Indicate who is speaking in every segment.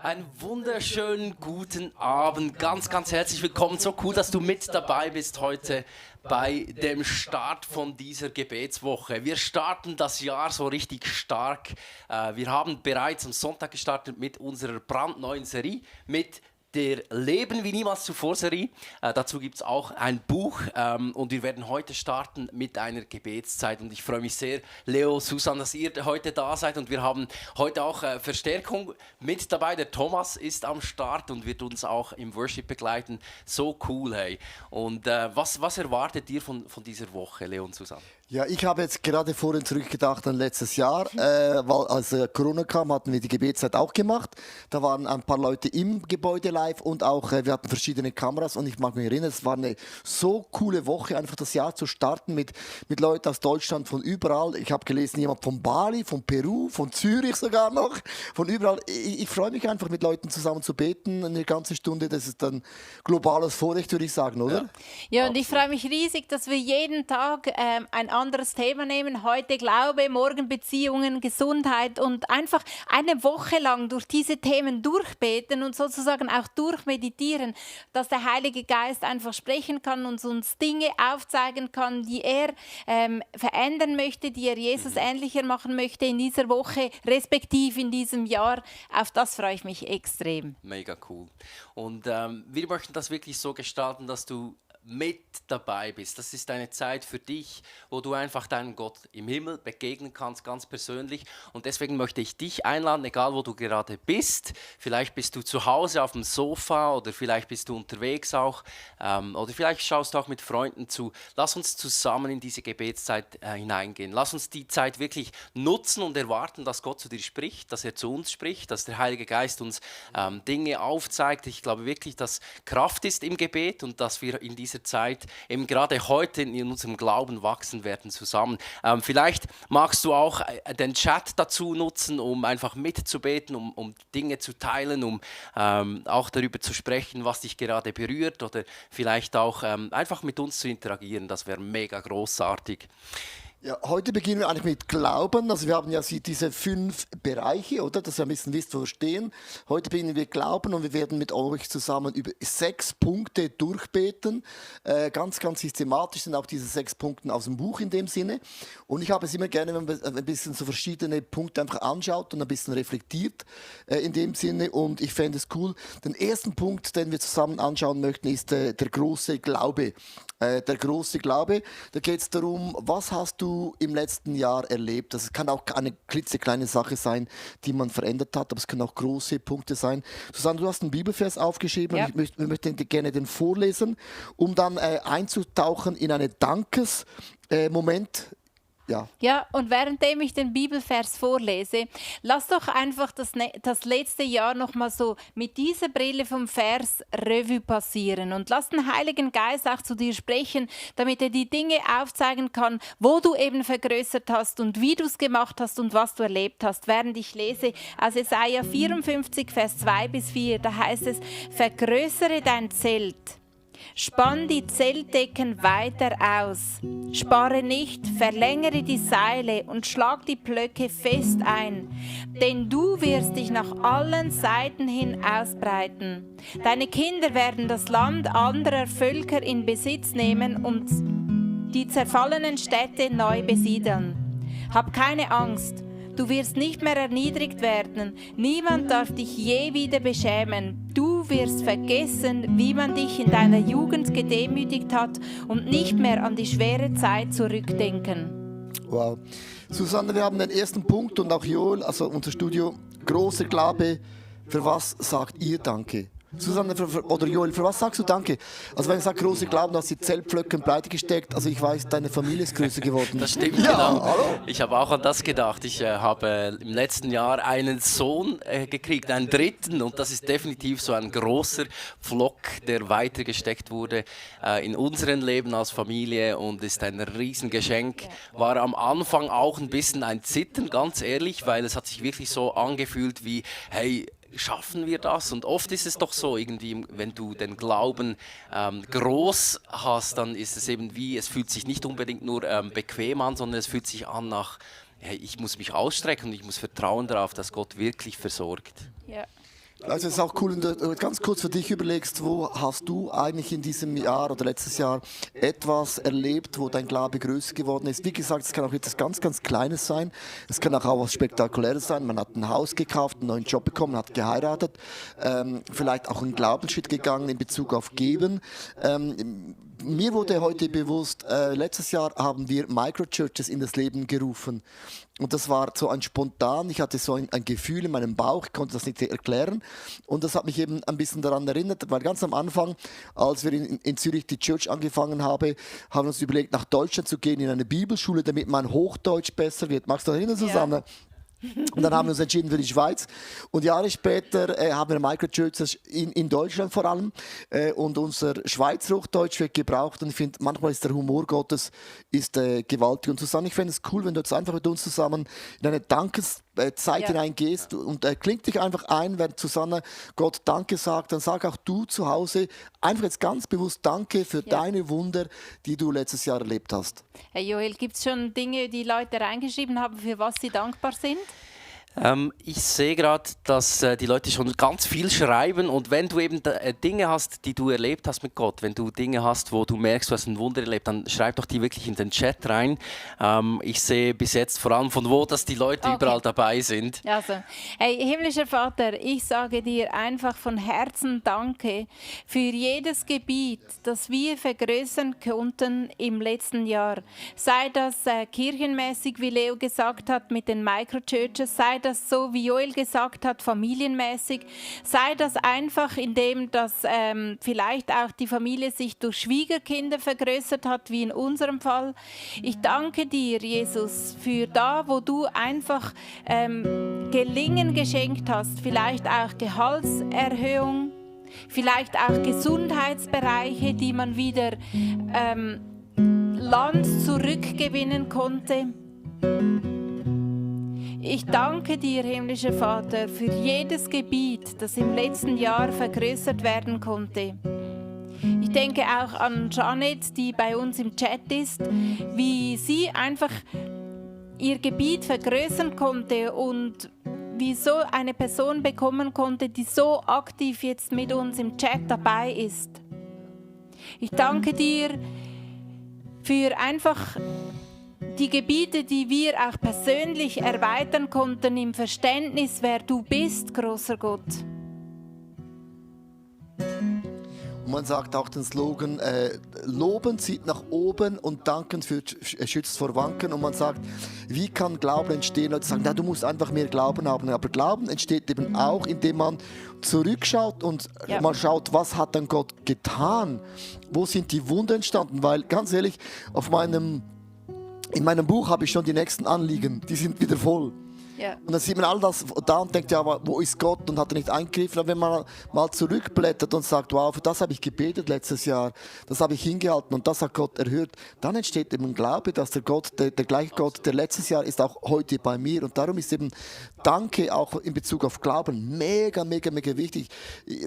Speaker 1: Einen wunderschönen guten Abend, ganz herzlich willkommen. So cool, dass du mit dabei bist heute bei dem Start von dieser Gebetswoche. Wir starten das Jahr so richtig stark. Wir haben bereits am Sonntag gestartet mit unserer brandneuen Serie, mit der Leben wie niemals zuvor Serie. Dazu gibt es auch ein Buch und wir werden heute starten mit einer Gebetszeit und ich freue mich sehr, Leo, Susan, dass ihr heute da seid und wir haben heute auch Verstärkung mit dabei. Der Thomas ist am Start und wird uns auch im Worship begleiten. So cool, hey. Und was erwartet ihr von dieser Woche, Leo und Susan?
Speaker 2: Ja, ich habe jetzt gerade vorhin zurückgedacht an letztes Jahr, weil als Corona kam, hatten wir die Gebetszeit auch gemacht. Da waren ein paar Leute im Gebäude live und auch wir hatten verschiedene Kameras und ich mag mich erinnern, es war eine so coole Woche, einfach das Jahr zu starten mit Leuten aus Deutschland, von überall. Ich habe gelesen, jemand von Bali, von Peru, von Zürich sogar noch, von überall. Ich freue mich einfach, mit Leuten zusammen zu beten, eine ganze Stunde. Das ist ein globales Vorrecht, würde ich sagen, oder?
Speaker 3: Ja, und ich freue mich riesig, dass wir jeden Tag ein anderes Thema nehmen. Heute Glaube, morgen Beziehungen, Gesundheit und einfach eine Woche lang durch diese Themen durchbeten und sozusagen auch durchmeditieren, dass der Heilige Geist einfach sprechen kann und uns Dinge aufzeigen kann, die er verändern möchte, die er Jesus ähnlicher machen möchte in dieser Woche, respektive in diesem Jahr. Auf das freue ich mich extrem.
Speaker 1: Mega cool. Und wir möchten das wirklich so gestalten, dass du mit dabei bist. Das ist eine Zeit für dich, wo du einfach deinem Gott im Himmel begegnen kannst, ganz persönlich. Und deswegen möchte ich dich einladen, egal wo du gerade bist. Vielleicht bist du zu Hause auf dem Sofa oder vielleicht bist du unterwegs auch. Oder vielleicht schaust du auch mit Freunden zu. Lass uns zusammen in diese Gebetszeit hineingehen. Lass uns die Zeit wirklich nutzen und erwarten, dass Gott zu dir spricht, dass er zu uns spricht, dass der Heilige Geist uns Dinge aufzeigt. Ich glaube wirklich, dass Kraft ist im Gebet und dass wir in dieser Zeit, eben gerade heute in unserem Glauben wachsen werden zusammen. Vielleicht magst du auch den Chat dazu nutzen, um einfach mitzubeten, um Dinge zu teilen, um auch darüber zu sprechen, was dich gerade berührt oder vielleicht auch einfach mit uns zu interagieren. Das wäre mega großartig.
Speaker 2: Ja, heute beginnen wir eigentlich mit Glauben. Also wir haben ja diese 5 Bereiche, oder? Dass ihr ein bisschen wisst, wo wir stehen. Heute beginnen wir Glauben und wir werden mit euch zusammen über 6 Punkte durchbeten. Ganz systematisch sind auch diese 6 Punkte aus dem Buch in dem Sinne. Und ich habe es immer gerne, wenn man ein bisschen so verschiedene Punkte einfach anschaut und ein bisschen reflektiert in dem Sinne. Und ich fände es cool. Den ersten Punkt, den wir zusammen anschauen möchten, ist der große Glaube. Der große Glaube, da geht es darum, was hast du im letzten Jahr erlebt? Das kann auch eine klitzekleine Sache sein, die man verändert hat, aber es können auch große Punkte sein. Susanne, du hast einen Bibelvers aufgeschrieben und ich möchte gerne den vorlesen, um dann einzutauchen in einen Dankesmoment.
Speaker 3: Ja, und währenddem ich den Bibelvers vorlese, lass doch einfach das letzte Jahr noch mal so mit dieser Brille vom Vers Revue passieren und lass den Heiligen Geist auch zu dir sprechen, damit er die Dinge aufzeigen kann, wo du eben vergrößert hast und wie du es gemacht hast und was du erlebt hast. Während ich lese aus Jesaja 54, Vers 2-4, da heißt es, vergrößere dein Zelt. Spann die Zeltdecken weiter aus. Spare nicht, verlängere die Seile und schlag die Blöcke fest ein. Denn du wirst dich nach allen Seiten hin ausbreiten. Deine Kinder werden das Land anderer Völker in Besitz nehmen und die zerfallenen Städte neu besiedeln. Hab keine Angst. Du wirst nicht mehr erniedrigt werden. Niemand darf dich je wieder beschämen. Du wirst vergessen, wie man dich in deiner Jugend gedemütigt hat und nicht mehr an die schwere Zeit zurückdenken.
Speaker 2: Wow. Susanne, wir haben den ersten Punkt und auch Joel, also unser Studio, großer Glaube. Für was sagt ihr Danke? Susanne oder Joel, für was sagst du Danke? Also wenn ich sage große Glauben, du hast die Zeltpflöcke pleite gesteckt, also ich weiß, deine Familie ist größer geworden.
Speaker 1: Das stimmt,
Speaker 2: ja,
Speaker 1: genau.
Speaker 2: Hallo?
Speaker 1: Ich habe auch an das gedacht. Ich habe im letzten Jahr einen Sohn gekriegt, einen dritten, und das ist definitiv so ein großer Pflock, der weitergesteckt wurde in unserem Leben als Familie und ist ein Riesengeschenk. War am Anfang auch ein bisschen ein Zittern, ganz ehrlich, weil es hat sich wirklich so angefühlt wie, hey, schaffen wir das? Und oft ist es doch so, irgendwie, wenn du den Glauben groß hast, dann ist es eben wie, es fühlt sich nicht unbedingt nur bequem an, sondern es fühlt sich an nach, hey, ich muss mich ausstrecken und ich muss vertrauen darauf, dass Gott wirklich versorgt.
Speaker 3: Ja.
Speaker 2: Also es ist auch cool, wenn du ganz kurz für dich überlegst, wo hast du eigentlich in diesem Jahr oder letztes Jahr etwas erlebt, wo dein Glaube größer geworden ist. Wie gesagt, es kann auch etwas ganz, ganz Kleines sein. Es kann auch was Spektakuläres sein. Man hat ein Haus gekauft, einen neuen Job bekommen, hat geheiratet, vielleicht auch einen Glaubensschritt gegangen in Bezug auf Geben. Mir wurde heute bewusst, letztes Jahr haben wir Microchurches in das Leben gerufen. Und das war so ein spontan, ich hatte so ein Gefühl in meinem Bauch, ich konnte das nicht erklären. Und das hat mich eben ein bisschen daran erinnert, weil ganz am Anfang, als wir in Zürich die Church angefangen haben, haben wir uns überlegt, nach Deutschland zu gehen, in eine Bibelschule, damit mein Hochdeutsch besser wird. Magst du dich erinnern, Susanne? Ja. Und dann haben wir uns entschieden für die Schweiz. Und Jahre später haben wir Microchurches in Deutschland vor allem. Und unser Schweizer Hochdeutsch wird gebraucht. Und ich finde, manchmal ist der Humor Gottes gewaltig. Und Susanne, ich fände es cool, wenn du jetzt einfach mit uns zusammen in eine Dankeszeit hineingehst und klingt dich einfach ein, wenn Susanne Gott Danke sagt, dann sag auch du zu Hause einfach jetzt ganz bewusst Danke für deine Wunder, die du letztes Jahr erlebt hast.
Speaker 3: Hey Joel, gibt es schon Dinge, die Leute reingeschrieben haben, für was sie dankbar sind?
Speaker 1: Ich sehe gerade, dass die Leute schon ganz viel schreiben, und wenn du eben Dinge hast, die du erlebt hast mit Gott, wenn du Dinge hast, wo du merkst, du hast ein Wunder erlebt, dann schreib doch die wirklich in den Chat rein. Ich sehe bis jetzt vor allem von wo, dass die Leute überall dabei sind.
Speaker 3: Also, hey, himmlischer Vater, ich sage dir einfach von Herzen Danke für jedes Gebiet, das wir vergrößern konnten im letzten Jahr. Sei das kirchenmäßig, wie Leo gesagt hat, mit den Microchurches, sei das so, wie Joel gesagt hat, familienmäßig, sei das einfach, indem dass vielleicht auch die Familie sich durch Schwiegerkinder vergrößert hat, wie in unserem Fall. Ich danke dir, Jesus, für da, wo du einfach Gelingen geschenkt hast, vielleicht auch Gehaltserhöhung, vielleicht auch Gesundheitsbereiche, die man wieder Land zurückgewinnen konnte. Ich danke dir, himmlischer Vater, für jedes Gebiet, das im letzten Jahr vergrößert werden konnte. Ich denke auch an Janet, die bei uns im Chat ist, wie sie einfach ihr Gebiet vergrößern konnte und wie so eine Person bekommen konnte, die so aktiv jetzt mit uns im Chat dabei ist. Ich danke dir für einfach die Gebiete, die wir auch persönlich erweitern konnten im Verständnis, wer du bist, großer Gott.
Speaker 2: Und man sagt auch den Slogan, loben zieht nach oben und danken schützt vor Wanken. Und man sagt, wie kann Glauben entstehen? Leute sagen, ja, du musst einfach mehr Glauben haben. Aber Glauben entsteht eben auch, indem man zurückschaut und mal schaut, was hat dann Gott getan? Wo sind die Wunder entstanden? Weil, ganz ehrlich, in meinem Buch habe ich schon die nächsten Anliegen, die sind wieder voll. Ja. Und dann sieht man all das da und denkt, ja, wo ist Gott, und hat er nicht eingegriffen. Aber wenn man mal zurückblättert und sagt, wow, für das habe ich gebetet letztes Jahr, das habe ich hingehalten und das hat Gott erhört, dann entsteht eben Glaube, dass der gleiche Gott, der letztes Jahr ist, auch heute bei mir. Und darum ist eben Danke auch in Bezug auf Glauben mega, mega, mega wichtig.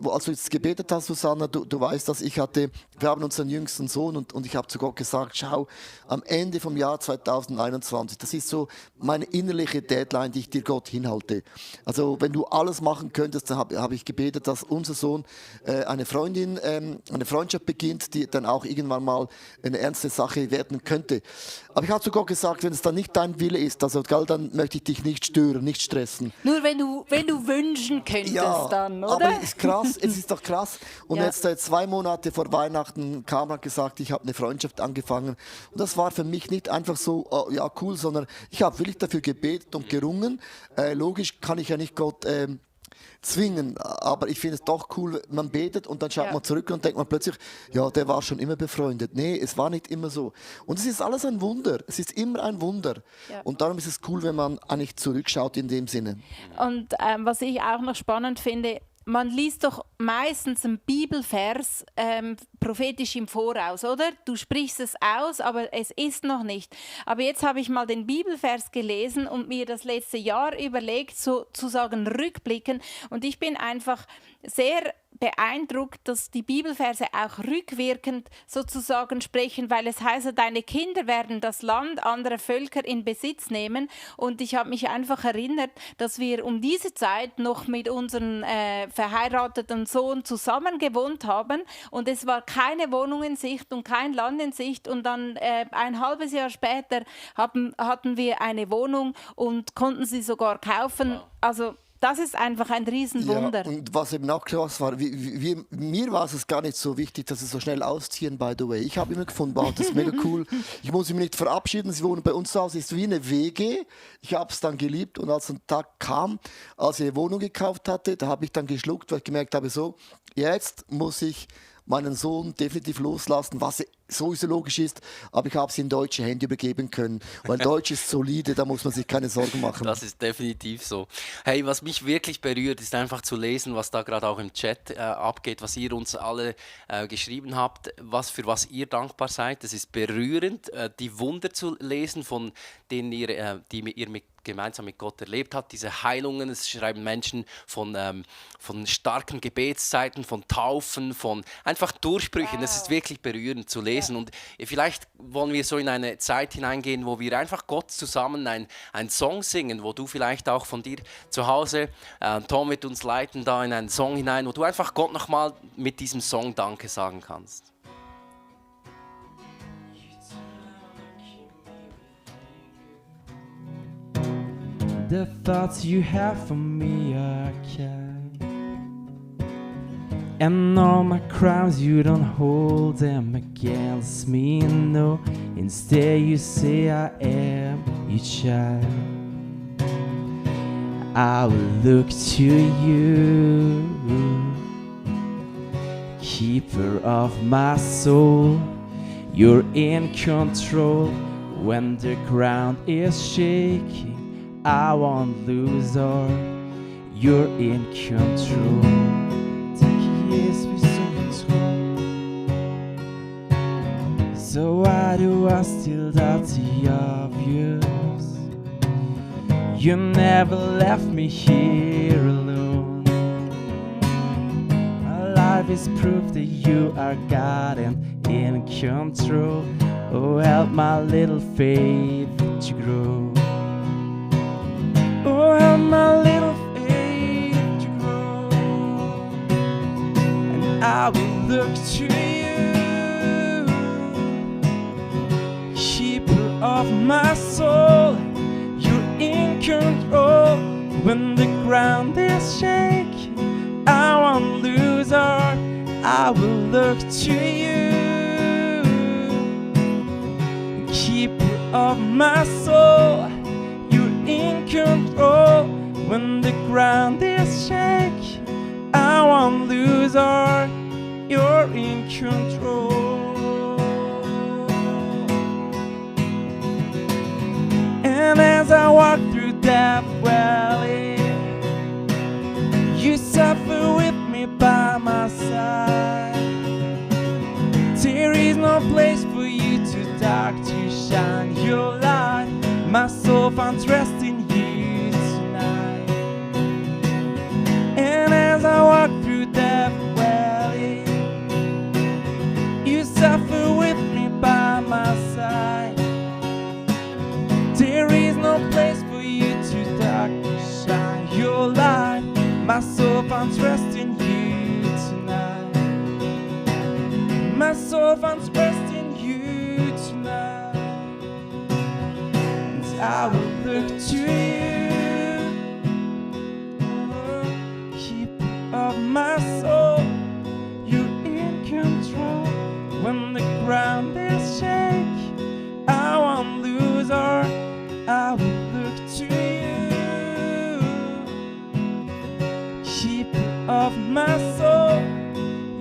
Speaker 2: Als du jetzt gebetet hast, Susanne, du weißt, dass wir haben unseren jüngsten Sohn und ich habe zu Gott gesagt, schau, am Ende vom Jahr 2021, das ist so meine innerliche Deadline, die ich dir Gott hinhalte. Also wenn du alles machen könntest, dann habe ich gebetet, dass unser Sohn eine Freundschaft beginnt, die dann auch irgendwann mal eine ernste Sache werden könnte. Aber ich habe zu Gott gesagt, wenn es dann nicht dein Wille ist, also dann möchte ich dich nicht stören, nicht stressen.
Speaker 3: Nur wenn du wünschen könntest, dann, oder?
Speaker 2: Aber es ist krass, es ist doch krass. Und jetzt 2 Monate vor Weihnachten kam er gesagt, ich habe eine Freundschaft angefangen. Und das war für mich nicht einfach so, ja cool, sondern ich habe wirklich dafür gebetet und gerungen. Logisch kann ich ja nicht Gott zwingen, aber ich finde es doch cool, man betet und dann schaut man zurück und denkt man plötzlich, ja, der war schon immer befreundet. Nee, es war nicht immer so. Und es ist alles ein Wunder. Es ist immer ein Wunder. Ja. Und darum ist es cool, wenn man eigentlich zurückschaut in dem Sinne.
Speaker 3: Und was ich auch noch spannend finde, man liest doch meistens einen Bibelvers prophetisch im Voraus, oder? Du sprichst es aus, aber es ist noch nicht. Aber jetzt habe ich mal den Bibelvers gelesen und mir das letzte Jahr überlegt, sozusagen rückblicken. Und ich bin einfach sehr beeindruckt, dass die Bibelverse auch rückwirkend sozusagen sprechen, weil es heißt, deine Kinder werden das Land anderer Völker in Besitz nehmen. Und ich habe mich einfach erinnert, dass wir um diese Zeit noch mit unserem verheirateten Sohn zusammen gewohnt haben und es war keine Wohnung in Sicht und kein Land in Sicht und dann ein halbes Jahr später hatten wir eine Wohnung und konnten sie sogar kaufen.
Speaker 1: Wow.
Speaker 3: Also das ist einfach ein Riesenwunder.
Speaker 2: Ja, und was eben auch krass war, mir war es gar nicht so wichtig, dass sie so schnell ausziehen, by the way. Ich habe immer gefunden, wow, das ist mega cool. Ich muss mich nicht verabschieden, sie wohnen bei uns zu Hause, ist wie eine WG. Ich habe es dann geliebt und als ein Tag kam, als ich eine Wohnung gekauft hatte, da habe ich dann geschluckt, weil ich gemerkt habe, so, jetzt muss ich meinen Sohn definitiv loslassen, was sowieso logisch ist, aber ich habe sie in deutsche Hände übergeben können. Weil Deutsch ist solide, da muss man sich keine Sorgen machen.
Speaker 1: Das ist definitiv so. Hey, was mich wirklich berührt, ist einfach zu lesen, was da gerade auch im Chat abgeht, was ihr uns alle geschrieben habt, für was ihr dankbar seid. Es ist berührend, die Wunder zu lesen, von denen die ihr gemeinsam mit Gott erlebt habt, diese Heilungen. Es schreiben Menschen von starken Gebetszeiten, von Taufen, von einfach Durchbrüchen. Es ist wirklich berührend zu lesen. Und vielleicht wollen wir so in eine Zeit hineingehen, wo wir einfach Gott zusammen einen Song singen, wo du vielleicht auch von dir zu Hause, Tom wird uns leiten da in einen Song hinein, wo du einfach Gott nochmal mit diesem Song Danke sagen kannst.
Speaker 4: The thoughts you have for me are kind, and all my crimes you don't hold them against me, no. Instead you say I am your child. I will look to you, keeper of my soul. You're in control when the ground is shaking. I won't lose heart, you're in control. Yes, we're so control. So why do I still doubt the obvious? You never left me here alone. My life is proof that you are God and in control. Oh, help my little faith to grow. Oh, help my little faith to grow. And I will look to you, keeper of my soul. You're in control when the ground is shaking. I won't lose heart, I will look to you, keeper of my soul. In control when the ground is shaking. I won't lose heart, you're in control. And as I walk through that valley, you suffer with me by my side. There is no place for you too dark to shine your light. My soul finds rest in you tonight. And as I walk through that valley, you suffer with me by my side. There is no place for you to dark to shine your light. My soul finds rest in you tonight. My soul finds rest in you tonight. I will look to you, keeper of my soul. You're in control when the ground is shaking. I won't lose heart, I will look to you, keeper of my soul.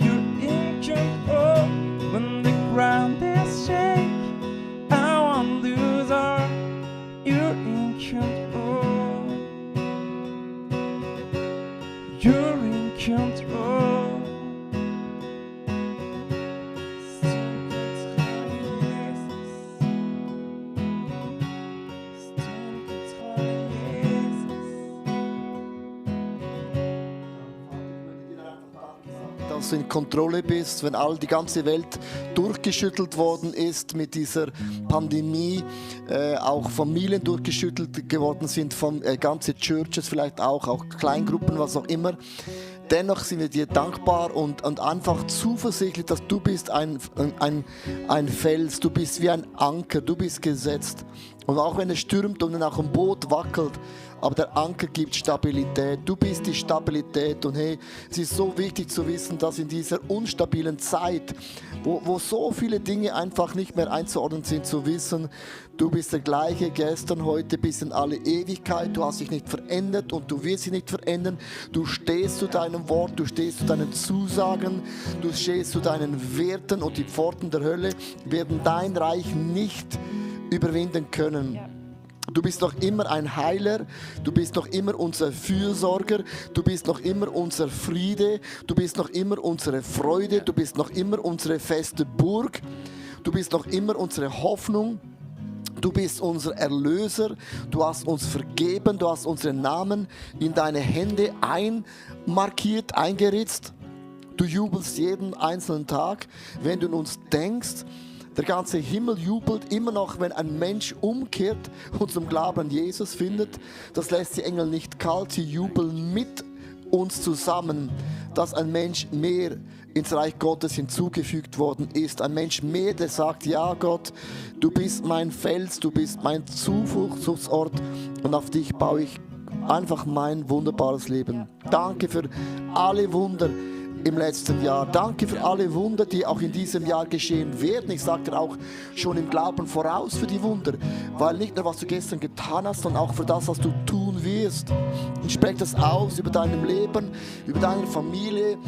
Speaker 4: You're in control when the ground is shaking. I won't lose heart. You're in control. You're in control.
Speaker 2: dass du in Kontrolle bist, wenn die ganze Welt durchgeschüttelt worden ist mit dieser Pandemie, auch Familien durchgeschüttelt geworden sind, ganze Churches vielleicht auch Kleingruppen, was auch immer. Dennoch sind wir dir dankbar und einfach zuversichtlich, dass du bist ein Fels, du bist wie ein Anker, du bist gesetzt. Und auch wenn es stürmt und auch ein Boot wackelt, aber der Anker gibt Stabilität. Du bist die Stabilität. Und hey, es ist so wichtig zu wissen, dass in dieser unstabilen Zeit, wo so viele Dinge einfach nicht mehr einzuordnen sind, zu wissen, du bist der gleiche gestern, heute bis in alle Ewigkeit. Du hast dich nicht verändert und du wirst dich nicht verändern. Du stehst zu deinem Wort, du stehst zu deinen Zusagen, du stehst zu deinen Werten und die Pforten der Hölle werden dein Reich nicht überwinden können. Ja. Du bist noch immer ein Heiler, du bist noch immer unser Fürsorger, du bist noch immer unser Friede, du bist noch immer unsere Freude, du bist noch immer unsere feste Burg, du bist noch immer unsere Hoffnung, du bist unser Erlöser, du hast uns vergeben, du hast unseren Namen in deine Hände einmarkiert, eingeritzt. Du jubelst jeden einzelnen Tag, wenn du an uns denkst. Der ganze Himmel jubelt immer noch, wenn ein Mensch umkehrt und zum Glauben an Jesus findet. Das lässt die Engel nicht kalt, sie jubeln mit uns zusammen, dass ein Mensch mehr ins Reich Gottes hinzugefügt worden ist. Ein Mensch mehr, der sagt, ja Gott, du bist mein Fels, du bist mein Zufluchtsort und auf dich baue ich einfach mein wunderbares Leben. Danke für alle Wunder im letzten Jahr. Danke für alle Wunder, die auch in diesem Jahr geschehen werden. Ich sage dir auch schon im Glauben voraus für die Wunder, weil nicht nur, was du gestern getan hast, sondern auch für das, was du tun wirst. Ich spreche das aus über deinem Leben, über deine Familie,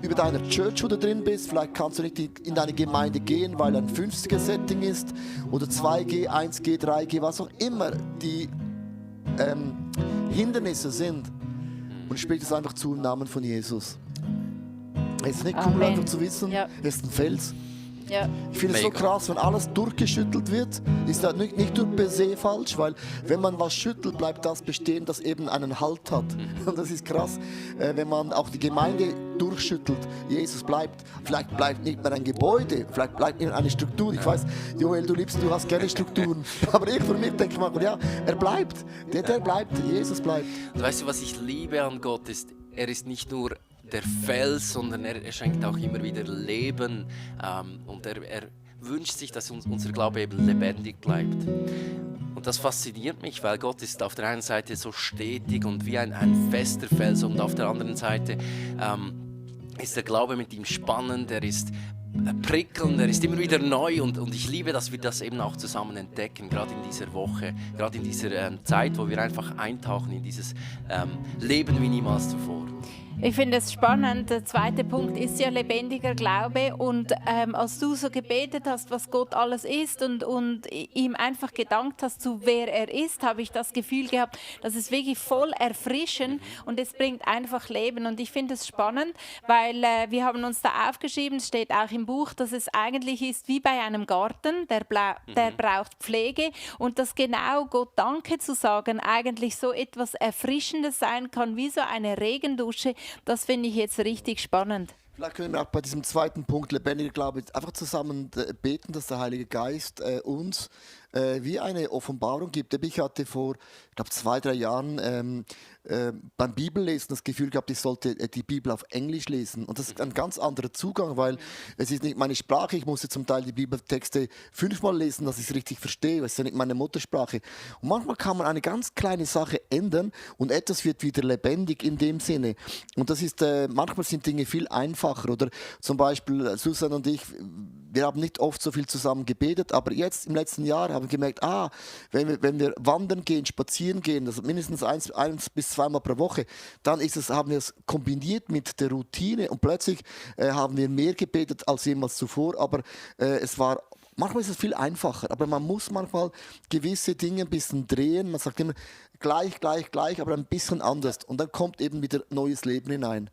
Speaker 2: über deine Church, wo du drin bist. Vielleicht kannst du nicht in deine Gemeinde gehen, weil ein 50er-Setting ist oder 2G, 1G, 3G, was auch immer die Hindernisse sind. Und ich spreche das einfach zu im Namen von Jesus. Es ist nicht cool,
Speaker 3: Amen.
Speaker 2: einfach zu wissen, es ist ein Fels. Ja. Ich finde es so krass, wenn alles durchgeschüttelt wird, ist das nicht nur per se falsch, weil wenn man was schüttelt, bleibt das bestehen, das eben einen Halt hat. Und das ist krass, wenn man auch die Gemeinde durchschüttelt. Jesus bleibt, vielleicht bleibt nicht mehr ein Gebäude, vielleicht bleibt nicht mehr eine Struktur. Ich weiß, Joel, du hast gerne Strukturen, aber ich für mich denke manchmal, ja, er bleibt, der bleibt, Jesus bleibt.
Speaker 1: Und weißt du, was ich liebe an Gott ist, er ist nicht nur der Fels, sondern er schenkt auch immer wieder Leben und er wünscht sich, dass unser Glaube eben lebendig bleibt. Und das fasziniert mich, weil Gott ist auf der einen Seite so stetig und wie ein fester Fels und auf der anderen Seite ist der Glaube mit ihm spannend, er ist prickelnd, er ist immer wieder neu und ich liebe, dass wir das eben auch zusammen entdecken, gerade in dieser Woche, gerade in dieser Zeit, wo wir einfach eintauchen in dieses Leben wie niemals zuvor.
Speaker 3: Ich finde es spannend. Der zweite Punkt ist ja lebendiger Glaube. Und als du so gebetet hast, was Gott alles ist und ihm einfach gedankt hast, zu wer er ist, habe ich das Gefühl gehabt, dass es wirklich voll erfrischend und es bringt einfach Leben. Und ich finde es spannend, weil wir haben uns da aufgeschrieben, es steht auch im Buch, dass es eigentlich ist wie bei einem Garten, der braucht Pflege und dass genau Gott Danke zu sagen eigentlich so etwas Erfrischendes sein kann, wie so eine Regendusche. Das finde ich jetzt richtig spannend.
Speaker 2: Vielleicht können wir auch bei diesem zweiten Punkt, lebendiger Glaube, einfach zusammen beten, dass der Heilige Geist uns wie eine Offenbarung gibt. Ich hatte vor, ich glaube, 2-3 Jahren beim Bibellesen das Gefühl gehabt, ich sollte die Bibel auf Englisch lesen. Und das ist ein ganz anderer Zugang, weil es ist nicht meine Sprache. Ich musste zum Teil die Bibeltexte 5-mal lesen, dass ich es richtig verstehe. Es ist ja nicht meine Muttersprache. Und manchmal kann man eine ganz kleine Sache ändern und etwas wird wieder lebendig in dem Sinne. Und das ist, manchmal sind Dinge viel einfacher. Oder zum Beispiel Susan und ich, wir haben nicht oft so viel zusammen gebetet, aber jetzt im letzten Jahr haben wir gemerkt, wenn wir wandern gehen, spazieren gehen, also mindestens 1 bis 2 Mal pro Woche, dann haben wir es kombiniert mit der Routine und plötzlich haben wir mehr gebetet als jemals zuvor, aber manchmal ist es viel einfacher, aber man muss manchmal gewisse Dinge ein bisschen drehen, man sagt immer gleich, aber ein bisschen anders und dann kommt eben wieder neues Leben hinein.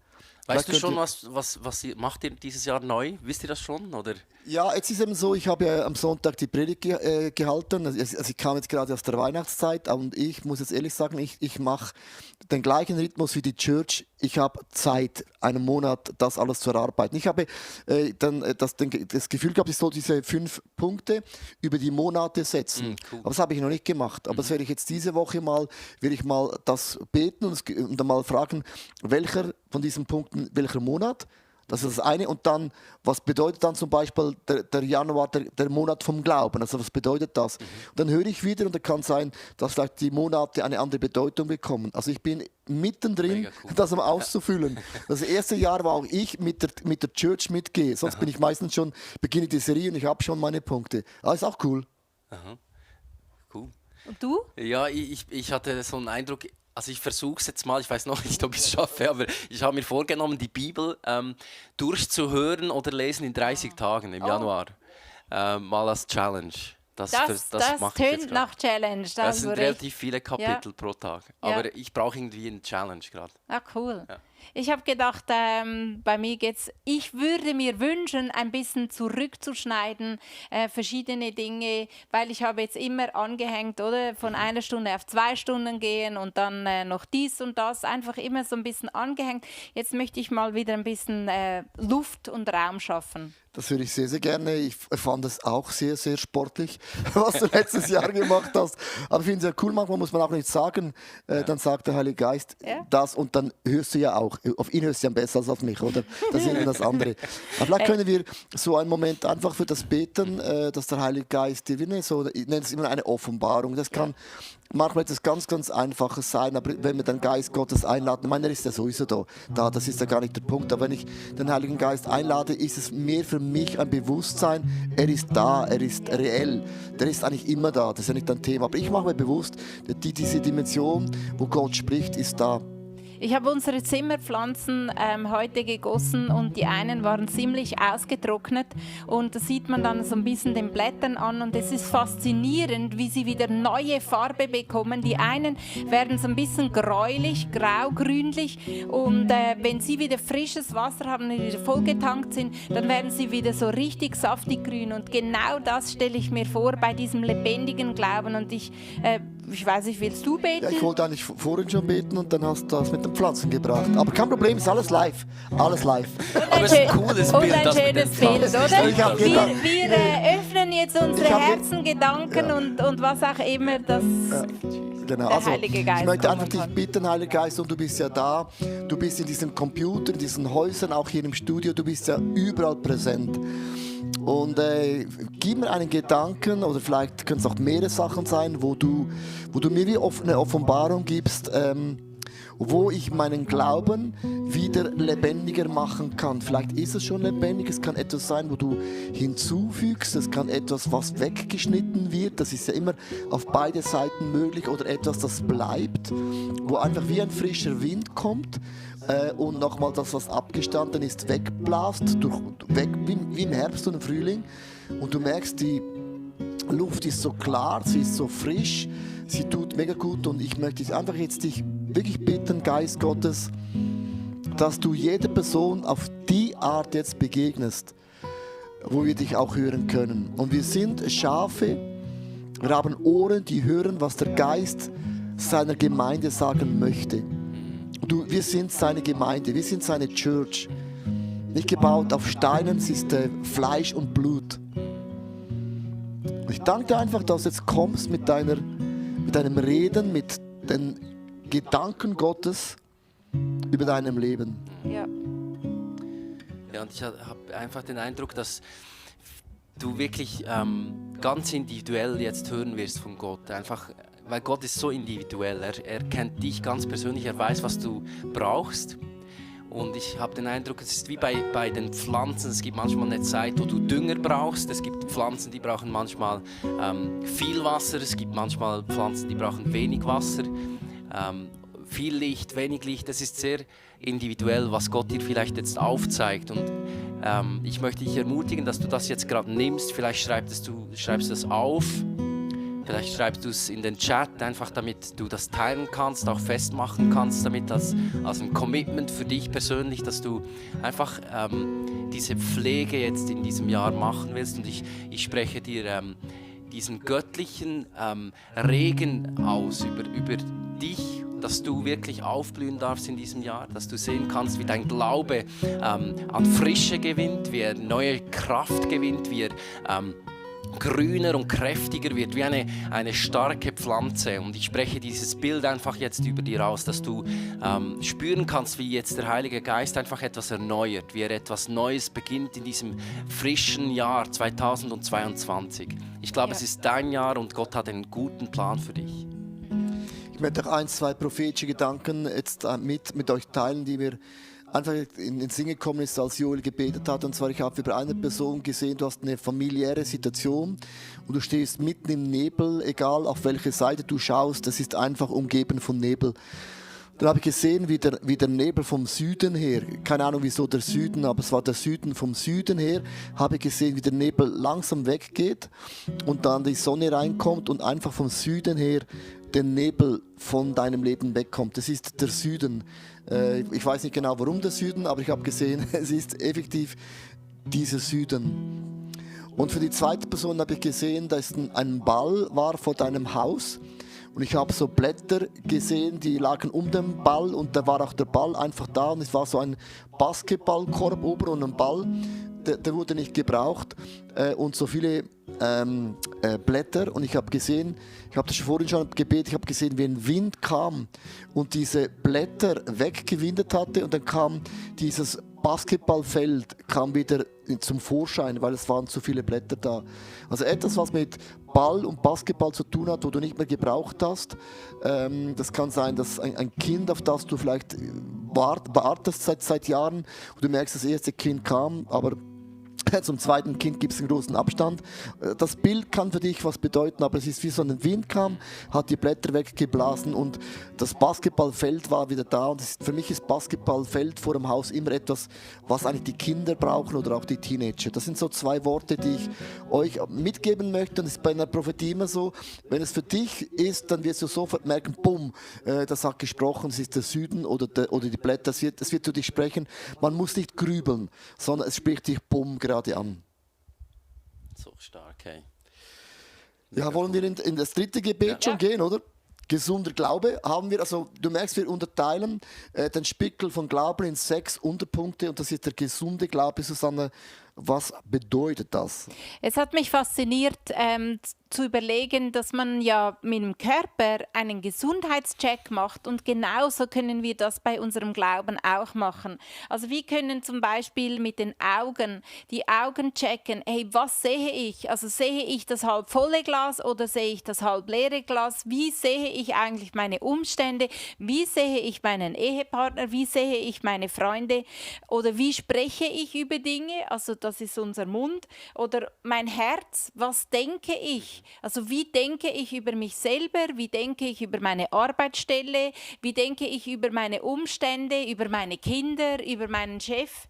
Speaker 1: Weißt du
Speaker 2: Vielleicht
Speaker 1: schon,
Speaker 2: könnt
Speaker 1: was macht ihr dieses Jahr neu? Wisst ihr das schon? Oder?
Speaker 2: Ja, jetzt ist eben so, ich habe ja am Sonntag die Predigt gehalten. Also ich kam jetzt gerade aus der Weihnachtszeit und ich muss jetzt ehrlich sagen, ich mache den gleichen Rhythmus wie die Church. Ich habe Zeit, einen Monat, das alles zu erarbeiten. Ich habe dann das Gefühl gehabt, ich soll diese 5 Punkte über die Monate setzen.
Speaker 1: Cool.
Speaker 2: Aber das habe ich noch nicht gemacht. Aber das werde ich jetzt diese Woche mal das beten und dann mal fragen, welcher von diesen Punkten, welcher Monat. Das ist das eine. Und dann, was bedeutet dann zum Beispiel der Januar, der Monat vom Glauben? Also was bedeutet das? Und dann höre ich wieder und dann kann sein, dass vielleicht die Monate eine andere Bedeutung bekommen. Also ich bin mittendrin,
Speaker 1: Mega cool.
Speaker 2: das auszufüllen. Das erste Jahr war auch ich mit der Church mitgehe. Sonst bin ich meistens schon, beginne die Serie und ich habe schon meine Punkte. Aber ist auch cool.
Speaker 1: Aha. Cool.
Speaker 3: Und du?
Speaker 1: Ja, ich hatte so einen Eindruck, also ich versuche es jetzt mal, ich weiß noch nicht, ob ich es schaffe, aber ich habe mir vorgenommen, die Bibel durchzuhören oder lesen in 30 Tagen im Januar. Mal als Challenge. Das mache ich jetzt
Speaker 3: tönt
Speaker 1: gerade.
Speaker 3: nach Challenge.
Speaker 1: Das sind
Speaker 3: hast du
Speaker 1: relativ viele Kapitel pro Tag. Aber
Speaker 3: Ja.
Speaker 1: ich brauche irgendwie eine Challenge gerade.
Speaker 3: Ah, cool.
Speaker 1: Ja.
Speaker 3: Ich habe gedacht, bei mir geht's. Ich würde mir wünschen, ein bisschen zurückzuschneiden, verschiedene Dinge, weil ich habe jetzt immer angehängt, oder? Von 1 Stunde auf 2 Stunden gehen und dann noch dies und das, einfach immer so ein bisschen angehängt. Jetzt möchte ich mal wieder ein bisschen Luft und Raum schaffen.
Speaker 2: Das höre ich sehr, sehr gerne. Ich fand es auch sehr, sehr sportlich, was du letztes Jahr gemacht hast. Aber ich finde es ja cool, manchmal muss man auch nicht sagen, dann sagt der Heilige Geist das und dann hörst du ja auch. Auf ihn hörst du ja besser als auf mich, oder? Das ist eben das andere. Aber vielleicht können wir so einen Moment einfach für das beten, dass der Heilige Geist dir, ich nenne es immer eine Offenbarung. Das kann manchmal etwas ganz, ganz Einfaches sein, aber wenn wir den Geist Gottes einladen, ich meine, er ist ja sowieso da, das ist ja gar nicht der Punkt, aber wenn ich den Heiligen Geist einlade, ist es mehr für mich ein Bewusstsein, er ist da, er ist reell, der ist eigentlich immer da, das ist ja nicht ein Thema, aber ich mache mir bewusst, diese Dimension, wo Gott spricht, ist da.
Speaker 3: Ich habe unsere Zimmerpflanzen heute gegossen und die einen waren ziemlich ausgetrocknet und da sieht man dann so ein bisschen den Blättern an und es ist faszinierend, wie sie wieder neue Farbe bekommen. Die einen werden so ein bisschen gräulich, grau-grünlich und wenn sie wieder frisches Wasser haben und wieder vollgetankt sind, dann werden sie wieder so richtig saftig grün und genau das stelle ich mir vor bei diesem lebendigen Glauben und ich weiß nicht, willst du beten?
Speaker 2: Ja, ich wollte eigentlich vorhin schon beten und dann hast du das mit den Pflanzen gebracht. Aber kein Problem, ist alles live. Alles live.
Speaker 1: Aber es ist ein cooles
Speaker 3: und
Speaker 1: Bild,
Speaker 3: ein
Speaker 1: das mit den
Speaker 3: schönes Bild,
Speaker 1: Pflanzen.
Speaker 3: oder?
Speaker 2: Ich hab gedacht-
Speaker 3: Wir öffnen jetzt unsere
Speaker 2: Ich hab-
Speaker 3: Herzen, Gedanken und was auch immer das...
Speaker 2: Genau.
Speaker 3: Der Heilige Geist
Speaker 2: ich möchte einfach
Speaker 3: kommen
Speaker 2: dich
Speaker 3: kann.
Speaker 2: bitten, Heiliger Geist, und du bist ja da. Du bist in diesen Computern, in diesen Häusern, auch hier im Studio. Du bist ja überall präsent. Und gib mir einen Gedanken, oder vielleicht können es auch mehrere Sachen sein, wo du mir wie eine Offenbarung gibst, wo ich meinen Glauben wieder lebendiger machen kann. Vielleicht ist es schon lebendig, es kann etwas sein, wo du hinzufügst, es kann etwas, was weggeschnitten wird, das ist ja immer auf beide Seiten möglich, oder etwas, das bleibt, wo einfach wie ein frischer Wind kommt und nochmal das, was abgestanden ist, wegbläst, wie im Herbst und im Frühling, und du merkst, die Luft ist so klar, sie ist so frisch, sie tut mega gut, und ich möchte dich einfach jetzt wirklich bitten, Geist Gottes, dass du jeder Person auf die Art jetzt begegnest, wo wir dich auch hören können. Und wir sind Schafe, wir haben Ohren, die hören, was der Geist seiner Gemeinde sagen möchte. Wir sind seine Gemeinde, wir sind seine Church. Nicht gebaut auf Steinen, es ist Fleisch und Blut. Und ich danke dir einfach, dass du jetzt kommst mit deinem Reden, mit den Gedanken Gottes über deinem Leben.
Speaker 3: Ja.
Speaker 1: Ja, und ich habe einfach den Eindruck, dass du wirklich ganz individuell jetzt hören wirst von Gott. Einfach, weil Gott ist so individuell. Er kennt dich ganz persönlich, er weiß, was du brauchst. Und ich habe den Eindruck, es ist wie bei den Pflanzen. Es gibt manchmal eine Zeit, wo du Dünger brauchst. Es gibt Pflanzen, die brauchen manchmal viel Wasser. Es gibt manchmal Pflanzen, die brauchen wenig Wasser. Viel Licht, wenig Licht. Das ist sehr individuell, was Gott dir vielleicht jetzt aufzeigt. Und ich möchte dich ermutigen, dass du das jetzt gerade nimmst. Vielleicht schreibst du das auf. Vielleicht schreibst du es in den Chat, einfach damit du das teilen kannst, auch festmachen kannst, damit als ein Commitment für dich persönlich, dass du einfach diese Pflege jetzt in diesem Jahr machen willst. Und ich spreche dir diesen göttlichen Regen aus über dich, dass du wirklich aufblühen darfst in diesem Jahr, dass du sehen kannst, wie dein Glaube an Frische gewinnt, wie er neue Kraft gewinnt, wie er grüner und kräftiger wird, wie eine starke Pflanze. Und ich spreche dieses Bild einfach jetzt über dir aus, dass du spüren kannst, wie jetzt der Heilige Geist einfach etwas erneuert, wie er etwas Neues beginnt in diesem frischen Jahr 2022. Ich glaube, es ist dein Jahr und Gott hat einen guten Plan für dich.
Speaker 2: Ich möchte auch 1, 2 prophetische Gedanken jetzt mit euch teilen, die mir einfach in den Sinn gekommen ist, als Joel gebetet hat. Und zwar, ich habe über eine Person gesehen, du hast eine familiäre Situation und du stehst mitten im Nebel, egal auf welche Seite du schaust, das ist einfach umgeben von Nebel. Dann habe ich gesehen, wie der Nebel vom Süden her, keine Ahnung wieso der Süden, aber es war der Süden vom Süden her, habe ich gesehen, wie der Nebel langsam weggeht und dann die Sonne reinkommt und einfach vom Süden her der Nebel von deinem Leben wegkommt. Das ist der Süden. Ich weiß nicht genau, warum der Süden, aber ich habe gesehen, es ist effektiv dieser Süden. Und für die zweite Person habe ich gesehen, dass ein Ball war vor deinem Haus. Und ich habe so Blätter gesehen, die lagen um den Ball und da war auch der Ball einfach da. Und es war so ein Basketballkorb oben und ein Ball, der wurde nicht gebraucht. Und so viele Blätter. Und ich habe gesehen, ich habe das vorhin schon gebetet, ich habe gesehen, wie ein Wind kam und diese Blätter weggewindet hatte. Und dann kam dieses Basketballfeld kam wieder zum Vorschein, weil es waren zu viele Blätter da. Also etwas, was mit Ball und Basketball zu tun hat, wo du nicht mehr gebraucht hast. Das kann sein, dass ein Kind, auf das du vielleicht wartest seit Jahren, und du merkst, das erste Kind kam, aber zum zweiten Kind gibt es einen großen Abstand. Das Bild kann für dich was bedeuten, aber es ist wie so ein Wind kam, hat die Blätter weggeblasen und das Basketballfeld war wieder da. Und für mich ist Basketballfeld vor dem Haus immer etwas, was eigentlich die Kinder brauchen oder auch die Teenager. Das sind so 2 Worte, die ich euch mitgeben möchte. Und es ist bei einer Prophetie immer so, wenn es für dich ist, dann wirst du sofort merken, bumm, das hat gesprochen, es ist der Süden oder die Blätter, es wird zu dir sprechen. Man muss nicht grübeln, sondern es spricht dich bumm gerade an.
Speaker 1: So stark, hey.
Speaker 2: Ja, wollen wir in das dritte Gebet schon gehen, oder? Gesunder Glaube haben wir, also du merkst, wir unterteilen den Spickel von Glauben in 6 Unterpunkte und das ist der gesunde Glaube. Susanne, was bedeutet das?
Speaker 3: Es hat mich fasziniert, zu überlegen, dass man ja mit dem Körper einen Gesundheitscheck macht und genauso können wir das bei unserem Glauben auch machen. Also wir können zum Beispiel mit den Augen die Augen checken, hey, was sehe ich? Also sehe ich das halb volle Glas oder sehe ich das halb leere Glas? Wie sehe ich eigentlich meine Umstände? Wie sehe ich meinen Ehepartner? Wie sehe ich meine Freunde? Oder wie spreche ich über Dinge? Also das ist unser Mund. Oder mein Herz, was denke ich? Also wie denke ich über mich selber, wie denke ich über meine Arbeitsstelle, wie denke ich über meine Umstände, über meine Kinder, über meinen Chef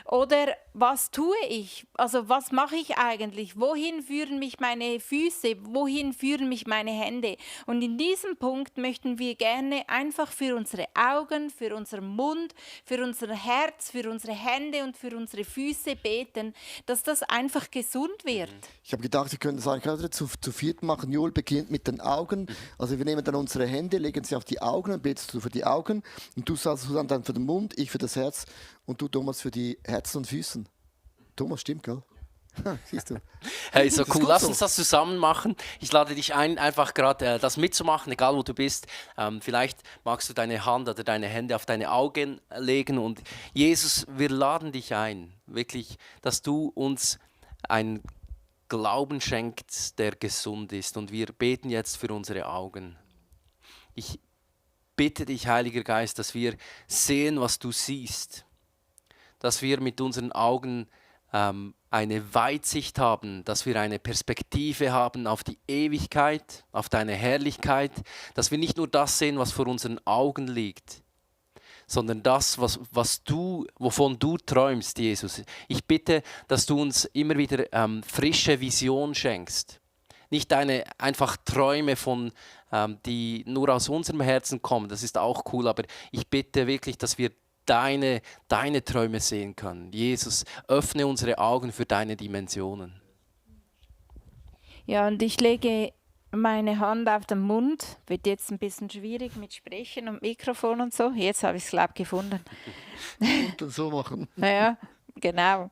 Speaker 3: oder was tue ich, also was mache ich eigentlich, wohin führen mich meine Füße, wohin führen mich meine Hände und in diesem Punkt möchten wir gerne einfach für unsere Augen, für unseren Mund, für unser Herz, für unsere Hände und für unsere Füße beten, dass das einfach gesund wird.
Speaker 2: Ich habe gedacht, wir können das eigentlich zu viert machen. Joel beginnt mit den Augen. Also wir nehmen dann unsere Hände, legen sie auf die Augen und betest du für die Augen. Und du sagst dann für den Mund, ich für das Herz und du, Thomas, für die Herzen und Füßen. Thomas, stimmt, gell? Siehst du.
Speaker 1: Hey, so cool. Lass
Speaker 2: so.
Speaker 1: uns das zusammen machen. Ich lade dich ein, einfach gerade das mitzumachen, egal wo du bist. Vielleicht magst du deine Hand oder deine Hände auf deine Augen legen. Und Jesus, wir laden dich ein, wirklich, dass du uns einen Glauben schenkst, der gesund ist. Und wir beten jetzt für unsere Augen. Ich bitte dich, Heiliger Geist, dass wir sehen, was du siehst. Dass wir mit unseren Augen eine Weitsicht haben, dass wir eine Perspektive haben auf die Ewigkeit, auf deine Herrlichkeit, dass wir nicht nur das sehen, was vor unseren Augen liegt, sondern das, wovon du träumst, Jesus. Ich bitte, dass du uns immer wieder frische Vision schenkst, nicht deine einfach Träume die nur aus unserem Herzen kommen. Das ist auch cool, aber ich bitte wirklich, dass wir deine Träume sehen können. Jesus, öffne unsere Augen für deine Dimensionen.
Speaker 3: Ja, und ich lege meine Hand auf den Mund. Wird jetzt ein bisschen schwierig mit Sprechen und Mikrofon und so. Jetzt habe ich es, glaube ich, gefunden.
Speaker 2: Und dann so machen.
Speaker 3: Ja, genau.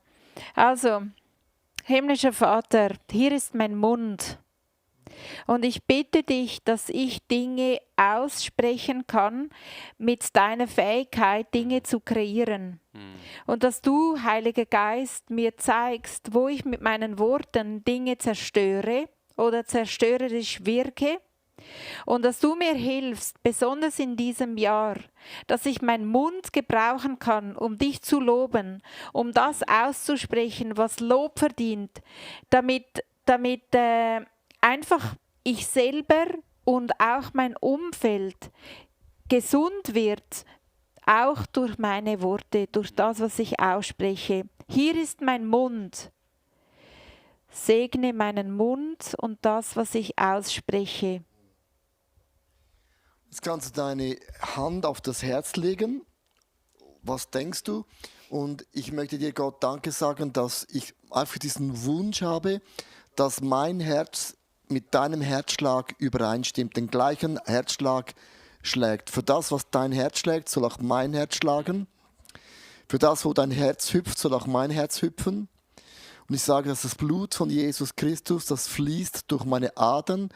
Speaker 3: Also, himmlischer Vater, hier ist mein Mund. Und ich bitte dich, dass ich Dinge aussprechen kann mit deiner Fähigkeit, Dinge zu kreieren. Und dass du, Heiliger Geist, mir zeigst, wo ich mit meinen Worten Dinge zerstöre oder zerstörerisch wirke. Und dass du mir hilfst, besonders in diesem Jahr, dass ich meinen Mund gebrauchen kann, um dich zu loben, um das auszusprechen, was Lob verdient, damit einfach ich selber und auch mein Umfeld gesund wird, auch durch meine Worte, durch das, was ich ausspreche. Hier ist mein Mund. Segne meinen Mund und das, was ich ausspreche.
Speaker 2: Jetzt kannst du deine Hand auf das Herz legen. Was denkst du? Und ich möchte dir, Gott, Danke sagen, dass ich einfach diesen Wunsch habe, dass mein Herz mit deinem Herzschlag übereinstimmt, den gleichen Herzschlag schlägt. Für das, was dein Herz schlägt, soll auch mein Herz schlagen. Für das, wo dein Herz hüpft, soll auch mein Herz hüpfen. Und ich sage, dass das Blut von Jesus Christus, das fließt durch meine Adern,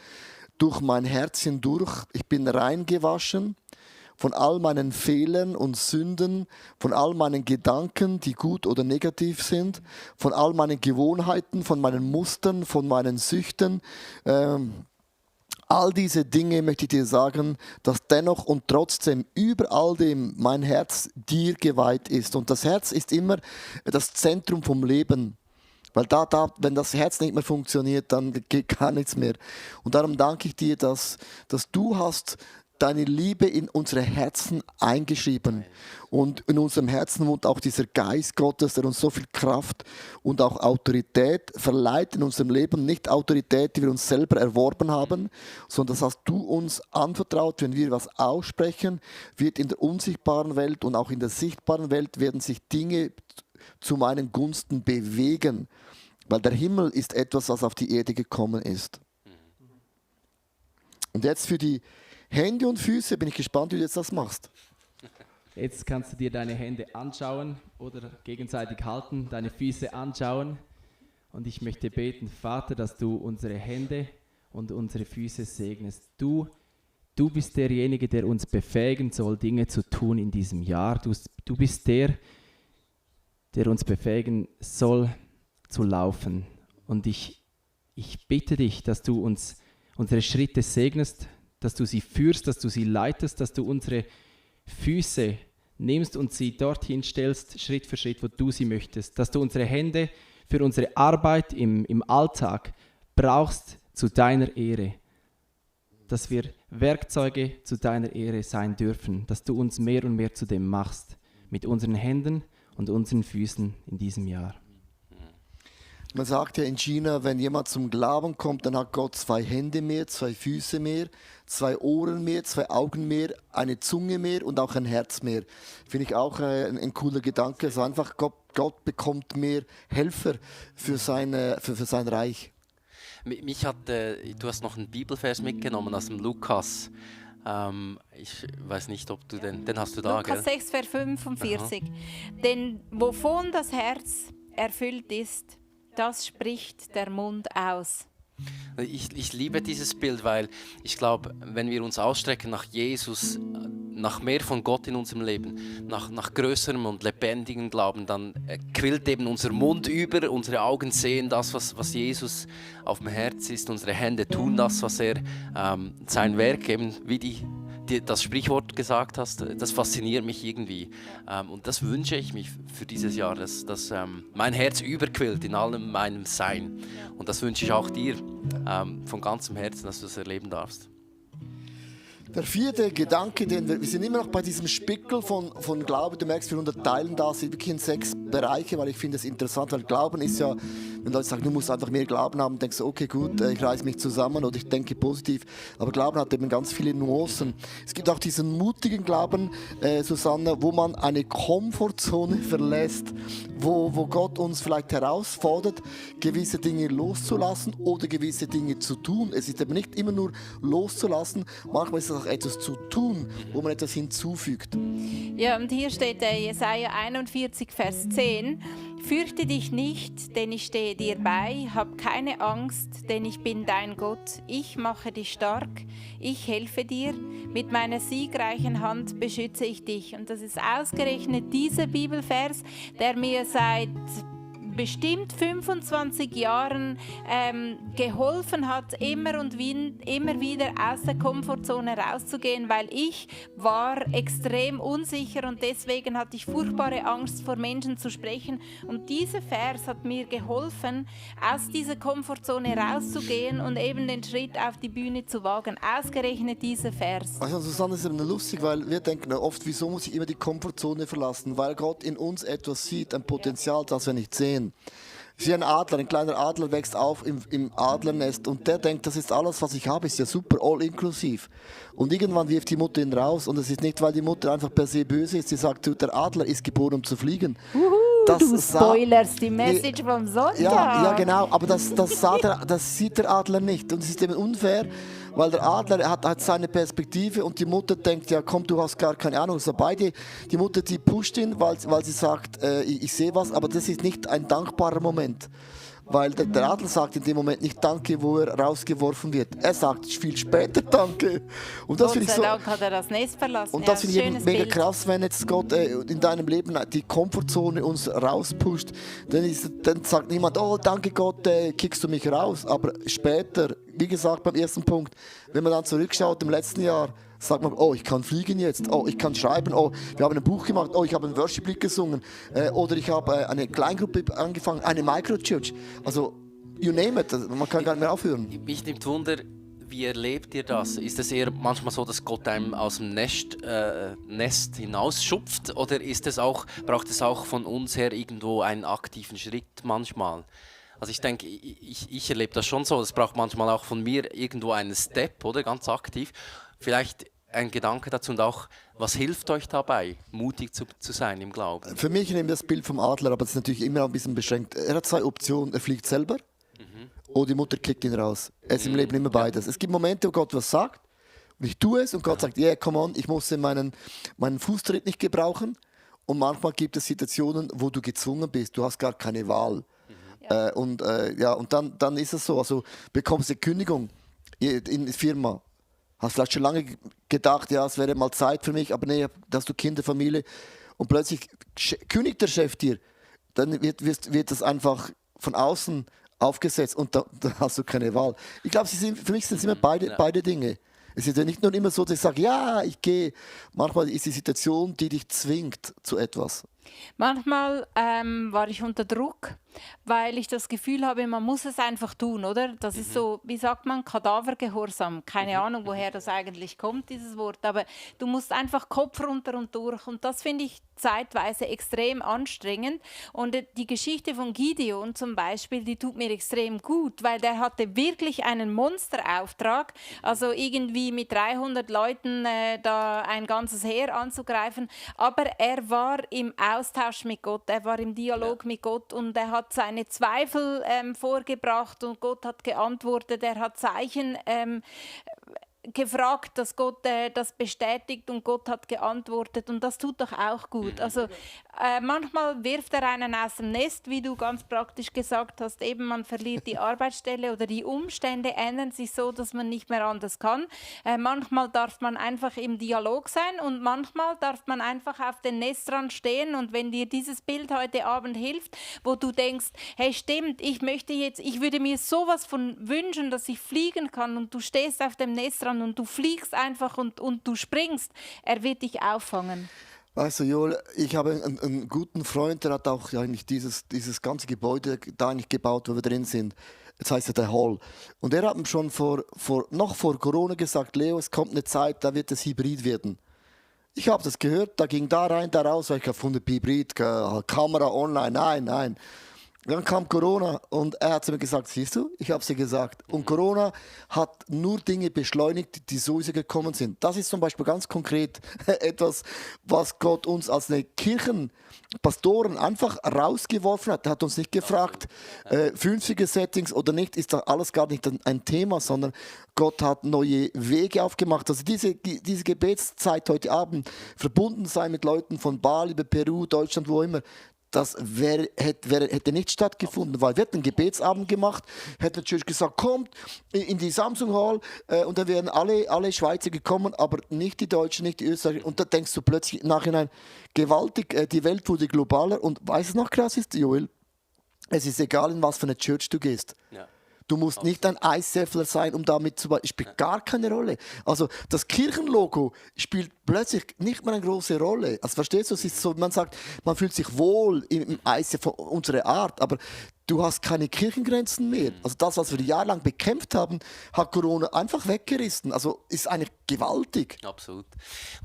Speaker 2: durch mein Herz hindurch. Ich bin rein gewaschen von all meinen Fehlern und Sünden, von all meinen Gedanken, die gut oder negativ sind, von all meinen Gewohnheiten, von meinen Mustern, von meinen Süchten. All diese Dinge möchte ich dir sagen, dass dennoch und trotzdem über all dem mein Herz dir geweiht ist. Und das Herz ist immer das Zentrum vom Leben. Weil wenn das Herz nicht mehr funktioniert, dann geht gar nichts mehr. Und darum danke ich dir, dass du hast deine Liebe in unsere Herzen eingeschrieben. Und in unserem Herzen wohnt auch dieser Geist Gottes, der uns so viel Kraft und auch Autorität verleiht in unserem Leben. Nicht Autorität, die wir uns selber erworben haben, sondern das hast du uns anvertraut. Wenn wir was aussprechen, wird in der unsichtbaren Welt und auch in der sichtbaren Welt werden sich Dinge zu meinen Gunsten bewegen. Weil der Himmel ist etwas, was auf die Erde gekommen ist. Und jetzt für die Hände und Füße bin ich gespannt, wie du jetzt das machst.
Speaker 4: Jetzt kannst du dir deine Hände anschauen oder gegenseitig halten, deine Füße anschauen. Und ich möchte beten, Vater, dass du unsere Hände und unsere Füße segnest. Du bist derjenige, der uns befähigen soll, Dinge zu tun in diesem Jahr. Du bist der uns befähigen soll, zu laufen. Und ich bitte dich, dass du uns unsere Schritte segnest, dass du sie führst, dass du sie leitest, dass du unsere Füße nimmst und sie dorthin stellst, Schritt für Schritt, wo du sie möchtest. Dass du unsere Hände für unsere Arbeit im Alltag brauchst zu deiner Ehre. Dass wir Werkzeuge zu deiner Ehre sein dürfen. Dass du uns mehr und mehr zu dem machst. Mit unseren Händen und unseren Füßen in diesem Jahr.
Speaker 2: Man sagt ja in China, wenn jemand zum Glauben kommt, dann hat Gott 2 Hände mehr, 2 Füße mehr, 2 Ohren mehr, 2 Augen mehr, eine Zunge mehr und auch ein Herz mehr. Finde ich auch ein cooler Gedanke. Also einfach Gott bekommt mehr Helfer für sein Reich.
Speaker 1: Du hast noch einen Bibelvers mitgenommen aus dem Lukas. Ich weiß nicht, ob du den hast du da,
Speaker 3: Lukas
Speaker 1: gell?
Speaker 3: 6, Vers 45.
Speaker 1: Aha.
Speaker 3: Denn wovon das Herz erfüllt ist, das spricht der Mund aus.
Speaker 1: Ich liebe dieses Bild, weil ich glaube, wenn wir uns ausstrecken nach Jesus, nach mehr von Gott in unserem Leben, nach größerem und lebendigem Glauben, dann quillt eben unser Mund über, unsere Augen sehen das, was Jesus auf dem Herz ist, unsere Hände tun das, was sein Werk, eben wie das Sprichwort gesagt hast, das fasziniert mich irgendwie. Und das wünsche ich mich für dieses Jahr, dass mein Herz überquillt in allem meinem Sein. Und das wünsche ich auch dir von ganzem Herzen, dass du das erleben darfst.
Speaker 2: Der vierte Gedanke, wir sind immer noch bei diesem Spickel von Glauben. Du merkst, wir unterteilen das wirklich in 6 Bereiche, weil ich finde es interessant, weil Glauben ist ja, wenn Leute sagen, du musst einfach mehr Glauben haben, denkst du, okay, gut, ich reiße mich zusammen oder ich denke positiv. Aber Glauben hat eben ganz viele Nuancen. Es gibt auch diesen mutigen Glauben, Susanne, wo man eine Komfortzone verlässt, wo Gott uns vielleicht herausfordert, gewisse Dinge loszulassen oder gewisse Dinge zu tun. Es ist eben nicht immer nur loszulassen, manchmal ist es auch etwas zu tun, wo man etwas hinzufügt.
Speaker 3: Ja, und hier steht Jesaja 41, Vers 10. Fürchte dich nicht, denn ich stehe dir bei. Hab keine Angst, denn ich bin dein Gott. Ich mache dich stark. Ich helfe dir. Mit meiner siegreichen Hand beschütze ich dich. Und das ist ausgerechnet dieser Bibelvers, der mir seit bestimmt 25 Jahren geholfen hat, immer wieder aus der Komfortzone rauszugehen, weil ich war extrem unsicher und deswegen hatte ich furchtbare Angst, vor Menschen zu sprechen. Und dieser Vers hat mir geholfen, aus dieser Komfortzone rauszugehen und eben den Schritt auf die Bühne zu wagen. Ausgerechnet dieser Vers.
Speaker 2: Also Susanne, ist eben lustig, weil wir denken oft, wieso muss ich immer die Komfortzone verlassen? Weil Gott in uns etwas sieht, ein Potenzial, das wir nicht sehen. Wie ein Adler, ein kleiner Adler wächst auf im Adlernest und der denkt, das ist alles, was ich habe, ist ja super, all inklusiv. Und irgendwann wirft die Mutter ihn raus und es ist nicht, weil die Mutter einfach per se böse ist, sie sagt, der Adler ist geboren, um zu fliegen.
Speaker 3: Du spoilerst die Message vom Sonntag.
Speaker 2: Ja, genau, aber das sieht der Adler nicht und es ist eben unfair, weil der Adler hat seine Perspektive und die Mutter denkt, ja komm, du hast gar keine Ahnung. Also beide, die Mutter, die pusht ihn, weil sie sagt, ich sehe was, aber das ist nicht ein dankbarer Moment. Weil der Adler sagt in dem Moment nicht Danke, wo er rausgeworfen wird. Er sagt viel später Danke. Und das
Speaker 3: Gott
Speaker 2: ich
Speaker 3: sei
Speaker 2: so,
Speaker 3: Dank hat er das Nest verlassen.
Speaker 2: und das finde ich eben
Speaker 3: schönes
Speaker 2: mega
Speaker 3: Bild.
Speaker 2: krass, wenn jetzt Gott in deinem Leben die Komfortzone uns rauspusht. Dann sagt niemand, oh danke Gott, kickst du mich raus. Aber später, wie gesagt beim ersten Punkt, wenn man dann zurückschaut im letzten Jahr, sagt man, oh, ich kann fliegen jetzt, oh, ich kann schreiben, oh, wir haben ein Buch gemacht, oh, ich habe ein Worship-Lied gesungen, oder ich habe eine Kleingruppe angefangen, eine Microchurch. Also, you name it, man kann gar nicht mehr aufhören.
Speaker 1: Mich nimmt Wunder, wie erlebt ihr das? Ist es eher manchmal so, dass Gott einem aus dem Nest hinausschupft, oder braucht es auch von uns her irgendwo einen aktiven Schritt manchmal? Also ich denke, ich erlebe das schon so, es braucht manchmal auch von mir irgendwo einen Step, oder ganz aktiv. Vielleicht ein Gedanke dazu und auch, was hilft euch dabei, mutig zu sein im Glauben?
Speaker 2: Für mich nehme ich das Bild vom Adler, aber es ist natürlich immer ein bisschen beschränkt. Er hat 2 Optionen, er fliegt selber oder die Mutter kickt ihn raus. Es ist im Leben immer beides. Es gibt Momente, wo Gott was sagt und ich tue es und Gott sagt, yeah, come on, ich muss meinen Fußtritt nicht gebrauchen. Und manchmal gibt es Situationen, wo du gezwungen bist, du hast gar keine Wahl. Und dann ist es so, also bekommst du Kündigung in der Firma. Hast vielleicht schon lange gedacht, ja, es wäre mal Zeit für mich, aber nee, da hast du Kinder, Familie und plötzlich kündigt der Chef dir. Dann wird das einfach von außen aufgesetzt und da hast du keine Wahl. Ich glaube, für mich sind es immer beide Dinge. Es ist ja nicht nur immer so, dass ich sage, ja, ich gehe. Manchmal ist die Situation, die dich zwingt zu etwas.
Speaker 3: Manchmal war ich unter Druck, weil ich das Gefühl habe, man muss es einfach tun, oder? Das ist so, wie sagt man, Kadavergehorsam. Keine Ahnung, woher das eigentlich kommt, dieses Wort. Aber du musst einfach Kopf runter und durch. Und das finde ich zeitweise extrem anstrengend. Und die Geschichte von Gideon zum Beispiel, die tut mir extrem gut, weil der hatte wirklich einen Monsterauftrag. Also irgendwie mit 300 Leuten da ein ganzes Heer anzugreifen. Aber er war im Austausch mit Gott, er war im Dialog mit Gott und er hat seine Zweifel vorgebracht und Gott hat geantwortet, er hat Zeichen gefragt, dass Gott das bestätigt und Gott hat geantwortet und das tut doch auch gut. Also manchmal wirft er einen aus dem Nest, wie du ganz praktisch gesagt hast, eben man verliert die Arbeitsstelle oder die Umstände ändern sich so, dass man nicht mehr anders kann. Manchmal darf man einfach im Dialog sein und manchmal darf man einfach auf den Nestrand stehen und wenn dir dieses Bild heute Abend hilft, wo du denkst, hey stimmt, ich würde mir sowas von wünschen, dass ich fliegen kann und du stehst auf dem Nestrand und du fliegst einfach und du springst, er wird dich auffangen.
Speaker 2: Also Joel, ich habe einen guten Freund, der hat auch eigentlich dieses ganze Gebäude da nicht gebaut, wo wir drin sind. jetzt heißt er der Hall. Und er hat mir schon noch vor Corona gesagt, Leo, es kommt eine Zeit, da wird es Hybrid werden. Ich habe das gehört, da ging da rein, da raus, ich habe von der Hybrid, Kamera online, nein. Dann kam Corona und er hat zu mir gesagt, siehst du, ich habe es dir gesagt. Und Corona hat nur Dinge beschleunigt, die sowieso gekommen sind. Das ist zum Beispiel ganz konkret etwas, was Gott uns als eine Kirchenpastoren einfach rausgeworfen hat. Er hat uns nicht gefragt, 50er Settings oder nicht, ist da alles gar nicht ein Thema, sondern Gott hat neue Wege aufgemacht. Also diese Gebetszeit heute Abend, verbunden sein mit Leuten von Bali, über Peru, Deutschland, wo immer, das hätte nicht stattgefunden, weil wir hätten einen Gebetsabend gemacht, hätten natürlich gesagt, kommt in die Samsung Hall und dann wären alle Schweizer gekommen, aber nicht die Deutschen, nicht die Österreicher. Und da denkst du plötzlich im Nachhinein, gewaltig, die Welt wurde globaler. Und weißt du, was noch krass ist, Joel? Es ist egal, in was für eine Church du gehst. Ja. Du musst nicht ein Eissäffler sein, um damit zu... Es spielt gar keine Rolle. Also das Kirchenlogo spielt plötzlich nicht mehr eine große Rolle. Also verstehst du, es ist so, man sagt, man fühlt sich wohl im Eis von unserer Art, aber du hast keine Kirchengrenzen mehr. Also das, was wir jahrelang bekämpft haben, hat Corona einfach weggerissen. Also ist eigentlich gewaltig.
Speaker 1: Absolut.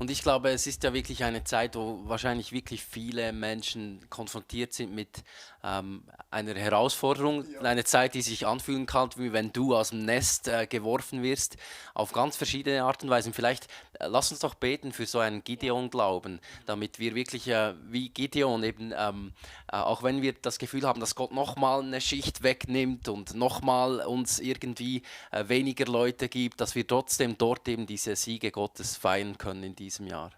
Speaker 1: Und ich glaube, es ist ja wirklich eine Zeit, wo wahrscheinlich wirklich viele Menschen konfrontiert sind mit einer Herausforderung. Ja. Eine Zeit, die sich anfühlen kann, wie wenn du aus dem Nest geworfen wirst, auf ganz verschiedene Art und Weise. Vielleicht lass uns doch beten für so einen Gideon-Glauben, damit wir wirklich wie Gideon eben, auch wenn wir das Gefühl haben, dass Gott nochmal eine Schicht wegnimmt und nochmal uns irgendwie weniger Leute gibt, dass wir trotzdem dort eben diese Siege Gottes feiern können in diesem Jahr.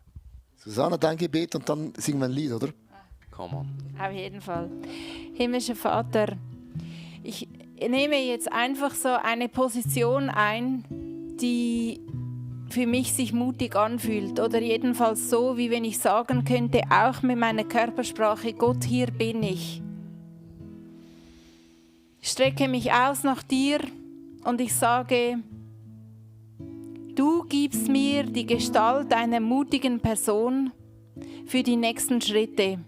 Speaker 2: Susanna, dein Gebet und dann singen wir ein Lied, oder?
Speaker 1: Come on.
Speaker 3: Auf jeden Fall. Himmlischer Vater, ich nehme jetzt einfach so eine Position ein, die für mich sich mutig anfühlt oder jedenfalls so, wie wenn ich sagen könnte, auch mit meiner Körpersprache, Gott, hier bin ich. Ich strecke mich aus nach dir und ich sage, du gibst mir die Gestalt einer mutigen Person für die nächsten Schritte.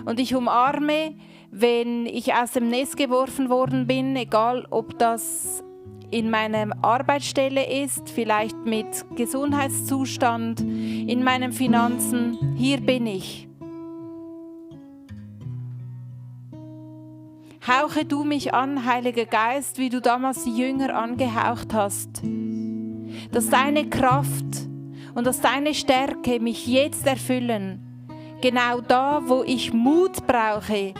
Speaker 3: Und ich umarme, wenn ich aus dem Nest geworfen worden bin, egal ob das in meiner Arbeitsstelle ist, vielleicht mit Gesundheitszustand, in meinen Finanzen, hier bin ich. Hauche du mich an, Heiliger Geist, wie du damals die Jünger angehaucht hast, dass deine Kraft und dass deine Stärke mich jetzt erfüllen, genau da, wo ich Mut brauche,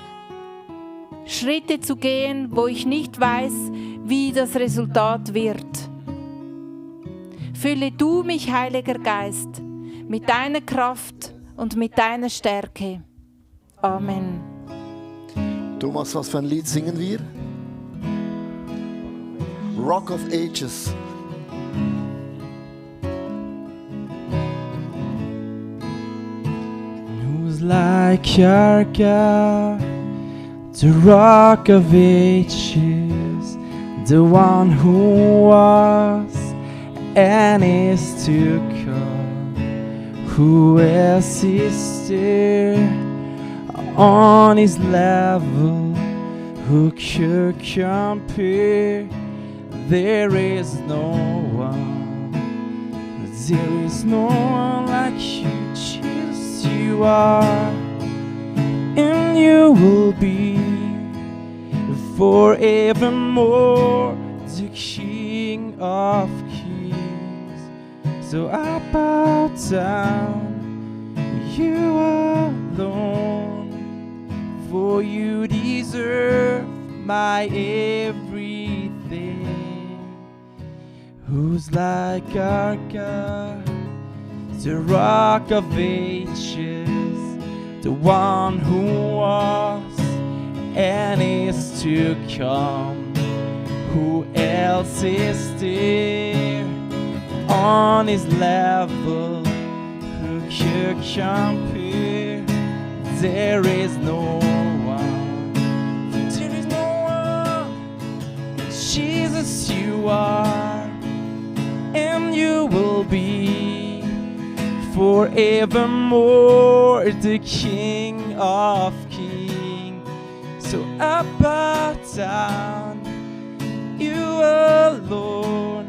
Speaker 3: Schritte zu gehen, wo ich nicht weiß, wie das Resultat wird. Fülle du mich, Heiliger Geist, mit deiner Kraft und mit deiner Stärke. Amen.
Speaker 2: Thomas, was für ein Lied singen wir? Rock of Ages.
Speaker 4: Who's like your God, the rock of ages, the one who was and is to come, who else is there on his level, who could compare? There is no one, there is no one like you, Jesus. You are, and you will be forevermore the King of Kings. So I bow down, you alone, for you deserve my everything. Who's like our God, the rock of ages, the one who was and is to come? Who else is there on his level, who could compare? There is no one, there is no one. Jesus, you are, and you will be forevermore the King of Kings. So I bow down, alone,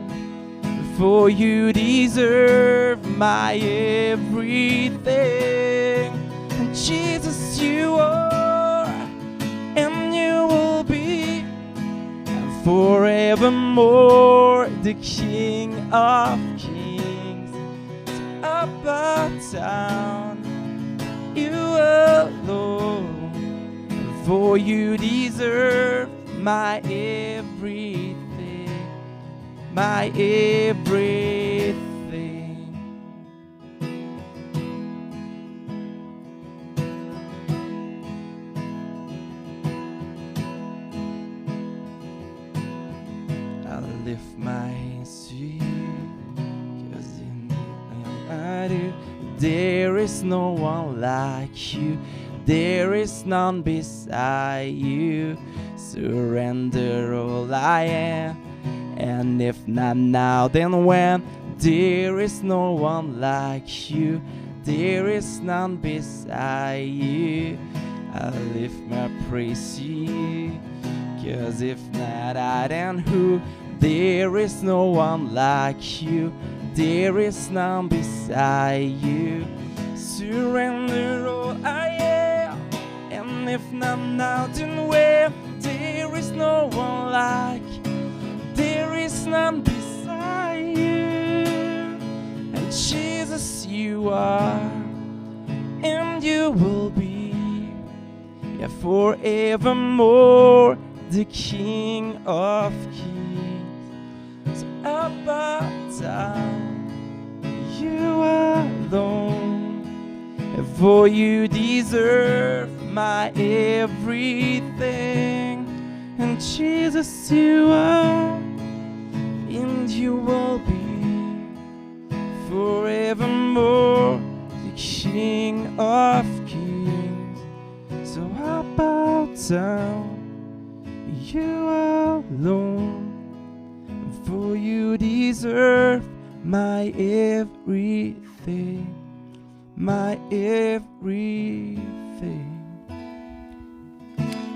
Speaker 4: for you deserve my everything. And Jesus, you are, and you will be forevermore the King of Kings. Up or down, you alone, for you deserve my everything, my everything. I'll lift my hands to you, 'cause in you I do. There is no one like you, there is none beside you. Surrender all I am, and if not now, then when? There is no one like you, there is none beside you. I lift my praise to you, 'cause if not I, then who? There is no one like you, there is none beside you. Surrender all I am, and if not now, then where? There is no one like, there is none beside you. And Jesus, you are, and you will be, yeah, forevermore the King of Kings. So up or down, you alone, for you deserve my everything. And Jesus, you are, and you will be forevermore the King of Kings. So up or down, you alone, for you deserve my everything, my everything.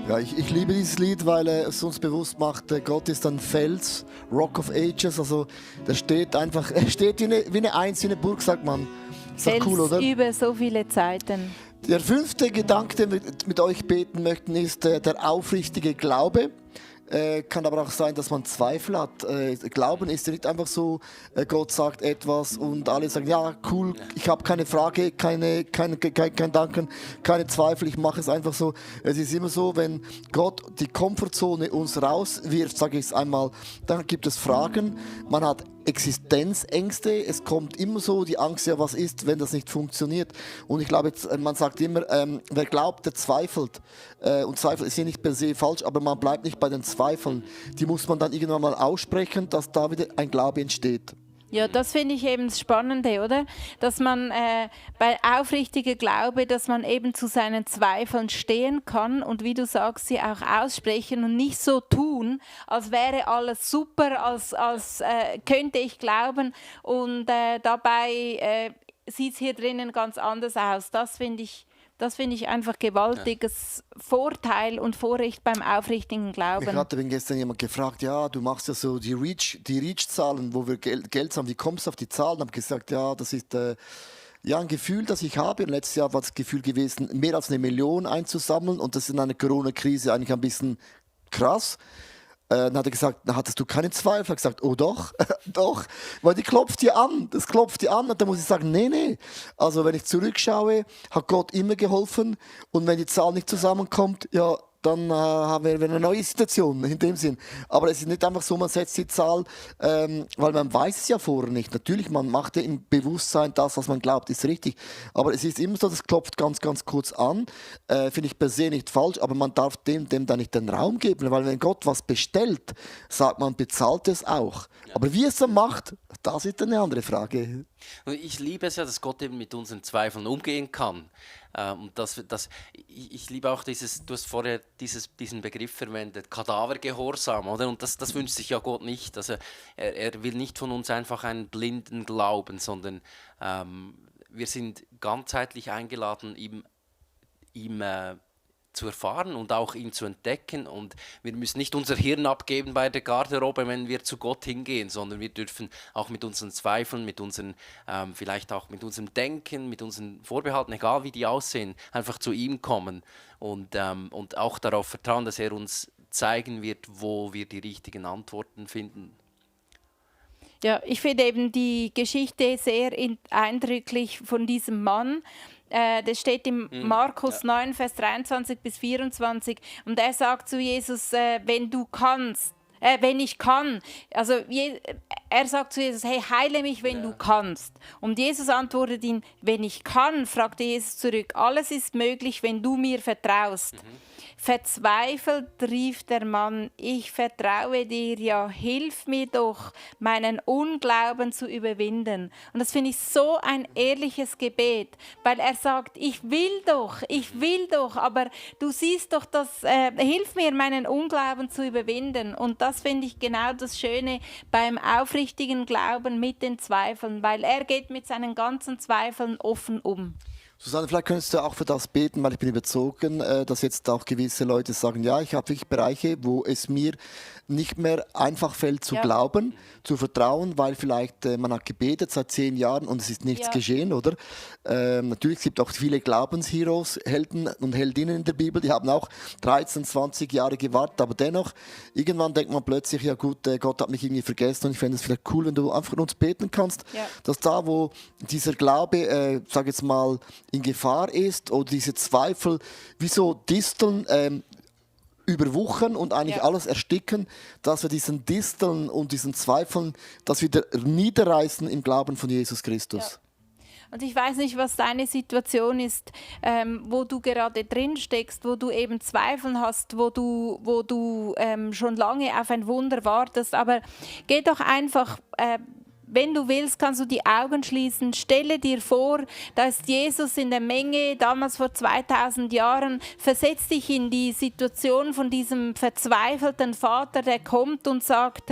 Speaker 2: Ja, ich liebe dieses Lied, weil es uns bewusst macht, Gott ist ein Fels, Rock of Ages. Also der steht einfach, er steht wie eine Eins, wie eine Burg, sagt man. Ist doch
Speaker 3: Fels
Speaker 2: cool, oder?
Speaker 3: über so viele Zeiten.
Speaker 2: Der 5. Gedanke, den wir mit euch beten möchten, ist der aufrichtige Glaube. Kann aber auch sein, dass man Zweifel hat. Glauben ist ja nicht einfach so, Gott sagt etwas und alle sagen, ja, cool, ich habe keine Frage, kein Danken, keine Zweifel, ich mache es einfach so. Es ist immer so, wenn Gott die Komfortzone uns rauswirft, sage ich es einmal, dann gibt es Fragen, man hat Existenzängste, es kommt immer so die Angst, ja, was ist, wenn das nicht funktioniert. Und ich glaube, man sagt immer, wer glaubt, der zweifelt. Und Zweifel ist ja nicht per se falsch, aber man bleibt nicht bei den Zweifeln. Die muss man dann irgendwann mal aussprechen, dass da wieder ein Glaube entsteht.
Speaker 3: Ja, das finde ich eben das Spannende, oder? Dass man bei aufrichtiger Glaube, dass man eben zu seinen Zweifeln stehen kann und wie du sagst, sie auch aussprechen und nicht so tun, als wäre alles super, als könnte ich glauben und dabei sieht es hier drinnen ganz anders aus. Das finde ich einfach gewaltiges Vorteil und Vorrecht beim aufrichtigen Glauben.
Speaker 2: Mich hatte gestern jemand gefragt, ja, du machst ja so die Reach-Zahlen, wo wir Geld haben, wie kommst du auf die Zahlen? Ich habe gesagt, ja, das ist ja, ein Gefühl, das ich habe. Und letztes Jahr war das Gefühl gewesen, mehr als 1 Million einzusammeln und das ist in einer Corona-Krise eigentlich ein bisschen krass. Dann hat er gesagt, na, hattest du keinen Zweifel? Ich habe gesagt, oh doch, doch, weil die klopft dir an, das klopft dir an und dann muss ich sagen, nee. Also wenn ich zurückschaue, hat Gott immer geholfen und wenn die Zahl nicht zusammenkommt, ja, dann haben wir eine neue Situation in dem Sinn. Aber es ist nicht einfach so, man setzt die Zahl, weil man weiß es ja vorher nicht. Natürlich, man macht ja im Bewusstsein das, was man glaubt, ist richtig. Aber es ist immer so, das klopft ganz, ganz kurz an. Finde ich per se nicht falsch, aber man darf dem dann nicht den Raum geben. Weil wenn Gott was bestellt, sagt man, bezahlt es auch. Ja. Aber wie es dann macht, das ist eine andere Frage.
Speaker 1: Und ich liebe es ja, dass Gott eben mit unseren Zweifeln umgehen kann. Und ich liebe auch du hast vorher diesen Begriff verwendet, Kadavergehorsam, oder? Und das wünscht sich ja Gott nicht. Also er will nicht von uns einfach einen blinden Glauben, sondern wir sind ganzheitlich eingeladen, ihm zu erfahren und auch ihn zu entdecken. Und wir müssen nicht unser Hirn abgeben bei der Garderobe, wenn wir zu Gott hingehen, sondern wir dürfen auch mit unseren Zweifeln, mit unseren, vielleicht auch mit unserem Denken, mit unseren Vorbehalten, egal wie die aussehen, einfach zu ihm kommen und auch darauf vertrauen, dass er uns zeigen wird, wo wir die richtigen Antworten finden.
Speaker 3: Ja, ich finde eben die Geschichte sehr eindrücklich von diesem Mann. Das steht im Markus 9, Vers 23 bis 24. Und er sagt zu Jesus, wenn du kannst, wenn ich kann. Also er sagt zu Jesus, hey, heile mich, wenn du kannst. Und Jesus antwortet ihn, wenn ich kann, fragte Jesus zurück, alles ist möglich, wenn du mir vertraust. Verzweifelt rief der Mann, ich vertraue dir, ja, hilf mir doch, meinen Unglauben zu überwinden. Und das finde ich so ein ehrliches Gebet, weil er sagt, ich will doch, aber du siehst doch, hilf mir, meinen Unglauben zu überwinden. Und das finde ich genau das Schöne beim aufrichtigen Glauben mit den Zweifeln, weil er geht mit seinen ganzen Zweifeln offen um.
Speaker 2: Susanne, vielleicht könntest du auch für das beten, weil ich bin überzeugt, dass jetzt auch gewisse Leute sagen, ja, ich habe wirklich Bereiche, wo es mir nicht mehr einfach fällt zu glauben, zu vertrauen, weil vielleicht man hat gebetet seit 10 Jahren und es ist nichts geschehen, oder? Natürlich, es gibt auch viele Glaubensheroes, Helden und Heldinnen in der Bibel, die haben auch 13, 20 Jahre gewartet, aber dennoch, irgendwann denkt man plötzlich, ja gut, Gott hat mich irgendwie vergessen und ich fände es vielleicht cool, wenn du einfach uns beten kannst, dass da, wo dieser Glaube, sag jetzt mal, in Gefahr ist oder diese Zweifel wie so Disteln überwuchern und eigentlich alles ersticken, dass wir diesen Disteln und diesen Zweifeln das wieder niederreißen im Glauben von Jesus Christus.
Speaker 3: Ja. Und ich weiß nicht, was deine Situation ist, wo du gerade drin steckst, wo du eben Zweifeln hast, wo du schon lange auf ein Wunder wartest, aber geh doch einfach wenn du willst, kannst du die Augen schließen. Stelle dir vor, da ist Jesus in der Menge, damals vor 2000 Jahren. Versetz dich in die Situation von diesem verzweifelten Vater, der kommt und sagt,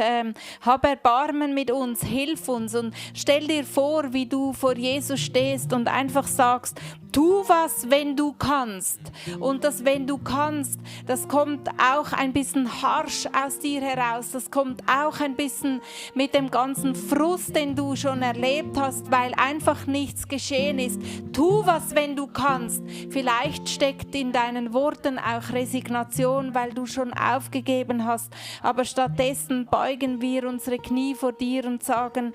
Speaker 3: hab Erbarmen mit uns, hilf uns. Und stell dir vor, wie du vor Jesus stehst und einfach sagst, tu was, wenn du kannst. Und das wenn du kannst, das kommt auch ein bisschen harsch aus dir heraus. Das kommt auch ein bisschen mit dem ganzen Frust, den du schon erlebt hast, weil einfach nichts geschehen ist. Tu was, wenn du kannst. Vielleicht steckt in deinen Worten auch Resignation, weil du schon aufgegeben hast. Aber stattdessen beugen wir unsere Knie vor dir und sagen,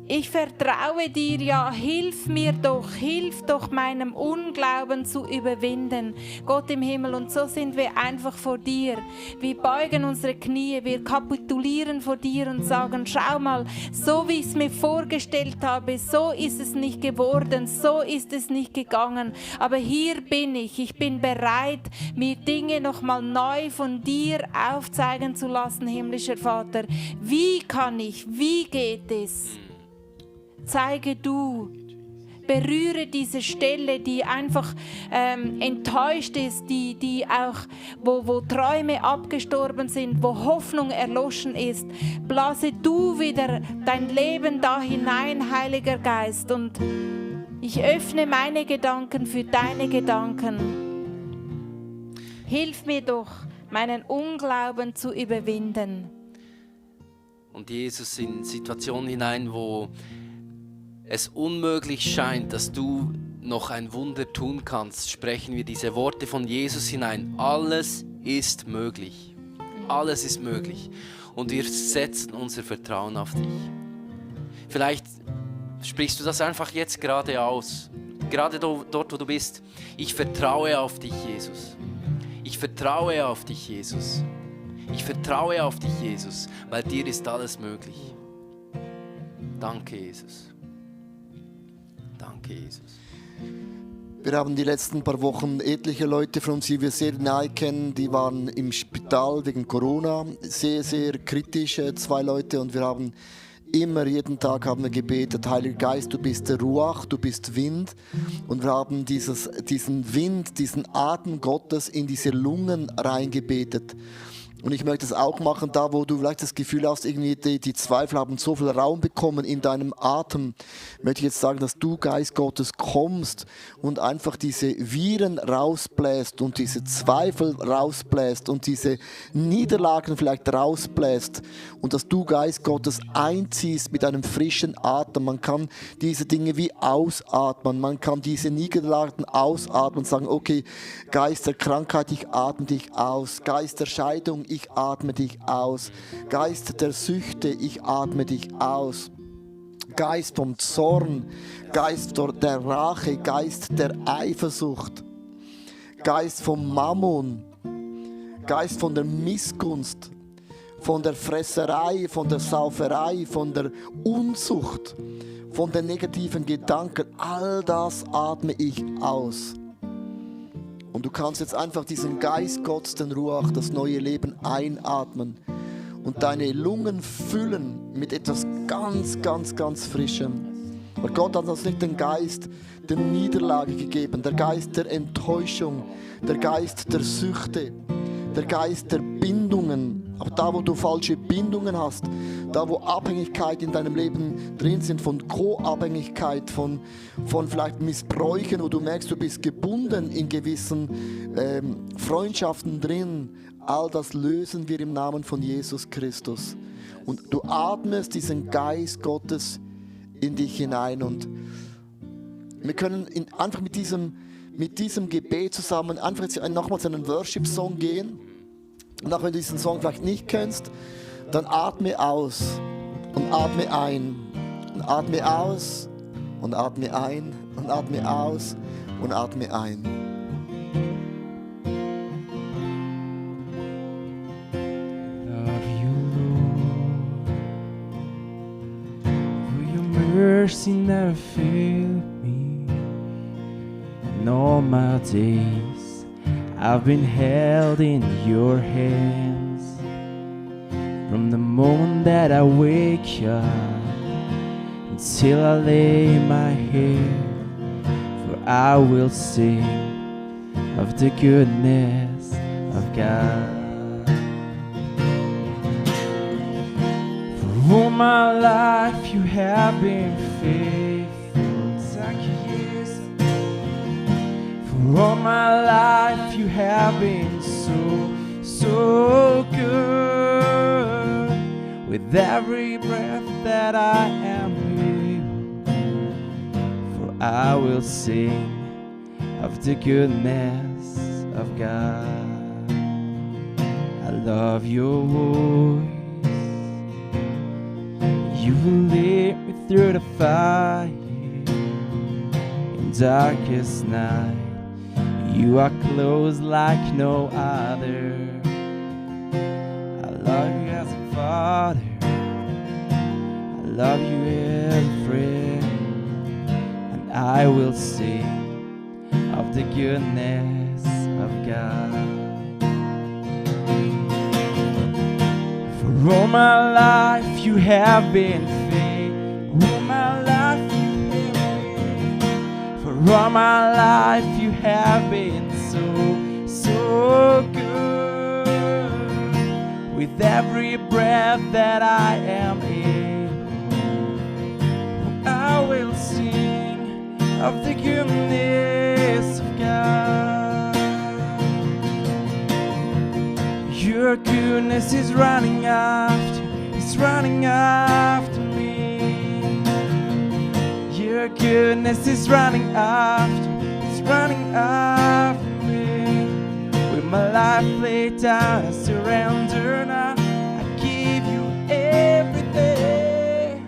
Speaker 3: ich vertraue dir, ja, hilf doch meinem Unglauben zu überwinden. Gott im Himmel, und so sind wir einfach vor dir. Wir beugen unsere Knie, wir kapitulieren vor dir und sagen, schau mal, so wie ich es mir vorgestellt habe, so ist es nicht geworden, so ist es nicht gegangen. Aber hier bin ich bin bereit, mir Dinge nochmal neu von dir aufzeigen zu lassen, himmlischer Vater. Wie kann ich, wie geht es? Zeige du, berühre diese Stelle, die einfach enttäuscht ist, die auch, wo Träume abgestorben sind, wo Hoffnung erloschen ist. Blase du wieder dein Leben da hinein, Heiliger Geist, und ich öffne meine Gedanken für deine Gedanken. Hilf mir doch, meinen Unglauben zu überwinden.
Speaker 1: Und Jesus, in Situationen hinein, wo es unmöglich scheint, dass du noch ein Wunder tun kannst, sprechen wir diese Worte von Jesus hinein. Alles ist möglich. Alles ist möglich. Und wir setzen unser Vertrauen auf dich. Vielleicht sprichst du das einfach jetzt gerade aus. Gerade dort, wo du bist. Ich vertraue auf dich, Jesus. Ich vertraue auf dich, Jesus. Ich vertraue auf dich, Jesus, weil dir ist alles möglich. Danke, Jesus. Danke, Jesus.
Speaker 2: Wir haben die letzten paar Wochen etliche Leute von uns, die wir sehr nahe kennen, die waren im Spital wegen Corona, sehr, sehr kritisch, 2 Leute, und wir haben jeden Tag haben wir gebetet, Heiliger Geist, du bist der Ruach, du bist Wind, und wir haben diesen Wind, diesen Atem Gottes in diese Lungen reingebetet. Und ich möchte es auch machen, da wo du vielleicht das Gefühl hast, irgendwie die Zweifel haben so viel Raum bekommen in deinem Atem, möchte ich jetzt sagen, dass du, Geist Gottes, kommst und einfach diese Viren rausbläst und diese Zweifel rausbläst und diese Niederlagen vielleicht rausbläst und dass du, Geist Gottes, einziehst mit einem frischen Atem. Man kann diese Dinge wie ausatmen, man kann diese Niederlagen ausatmen und sagen, okay, Geist der Krankheit, ich atme dich aus, Geist der Scheidung, ich atme dich aus. Geist der Süchte, ich atme dich aus. Geist vom Zorn, Geist der Rache, Geist der Eifersucht, Geist vom Mammon, Geist von der Missgunst, von der Fresserei, von der Sauferei, von der Unzucht, von den negativen Gedanken. All das atme ich aus. Und du kannst jetzt einfach diesen Geist Gottes, den Ruach, das neue Leben einatmen und deine Lungen füllen mit etwas ganz, ganz, ganz Frischem. Weil Gott hat uns nicht den Geist der Niederlage gegeben, der Geist der Enttäuschung, der Geist der Süchte, der Geist der Bindungen. Aber da, wo du falsche Bindungen hast, da, wo Abhängigkeit in deinem Leben drin sind, von Co-Abhängigkeit, von vielleicht Missbräuchen, wo du merkst, du bist gebunden in gewissen Freundschaften drin, all das lösen wir im Namen von Jesus Christus. Und du atmest diesen Geist Gottes in dich hinein. Und wir können einfach mit diesem Gebet zusammen einfach jetzt nochmals einen Worship-Song gehen. Und auch wenn du diesen Song vielleicht nicht kennst, dann atme aus und atme ein und atme aus und atme ein und atme aus und atme ein.
Speaker 4: Love you, Lord, for your mercy never failed me. In all my days I've been held in your hands. From the moment that I wake up until I lay my head, for I will sing of the goodness of God. For all my life you have been faithful. Thank you, Jesus. For all my life you have been so good. With every breath that I am able, for I will sing of the goodness of God. I love your voice. You will lead me through the fire in darkest night. You are close like no other. I love you as a father. I love you as a friend. And I will sing of the goodness of God. For all my life you have been faithful. All my life you have been. For all my life you have been so good. With every breath that I am able, I will sing of the goodness of God. Your goodness is running after me. Your goodness is running after me. With my life laid down, I surrender now. I give you everything.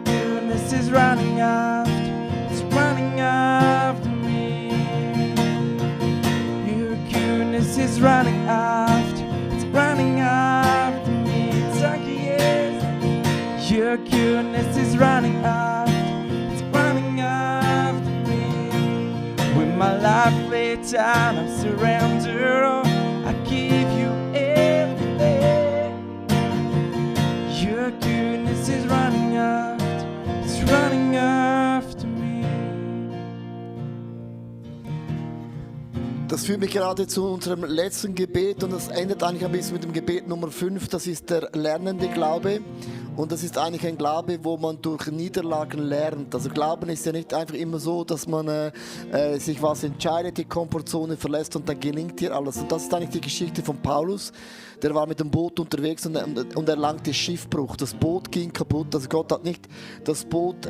Speaker 4: Your goodness is running after me. Your goodness is running after me. Thank you, yes. Your goodness is running after me. With my life laid down, I'm surrendered. Oh, I give you everything. Your goodness is running after me.
Speaker 2: Das führt mich gerade zu unserem letzten Gebet und das endet eigentlich ein bisschen mit dem Gebet Nummer 5. Das ist der lernende Glaube und das ist eigentlich ein Glaube, wo man durch Niederlagen lernt. Also Glauben ist ja nicht einfach immer so, dass man sich was entscheidet, die Komfortzone verlässt und dann gelingt dir alles. Und das ist eigentlich die Geschichte von Paulus. Der war mit dem Boot unterwegs und erlangte Schiffbruch. Das Boot ging kaputt. Also Gott hat nicht das Boot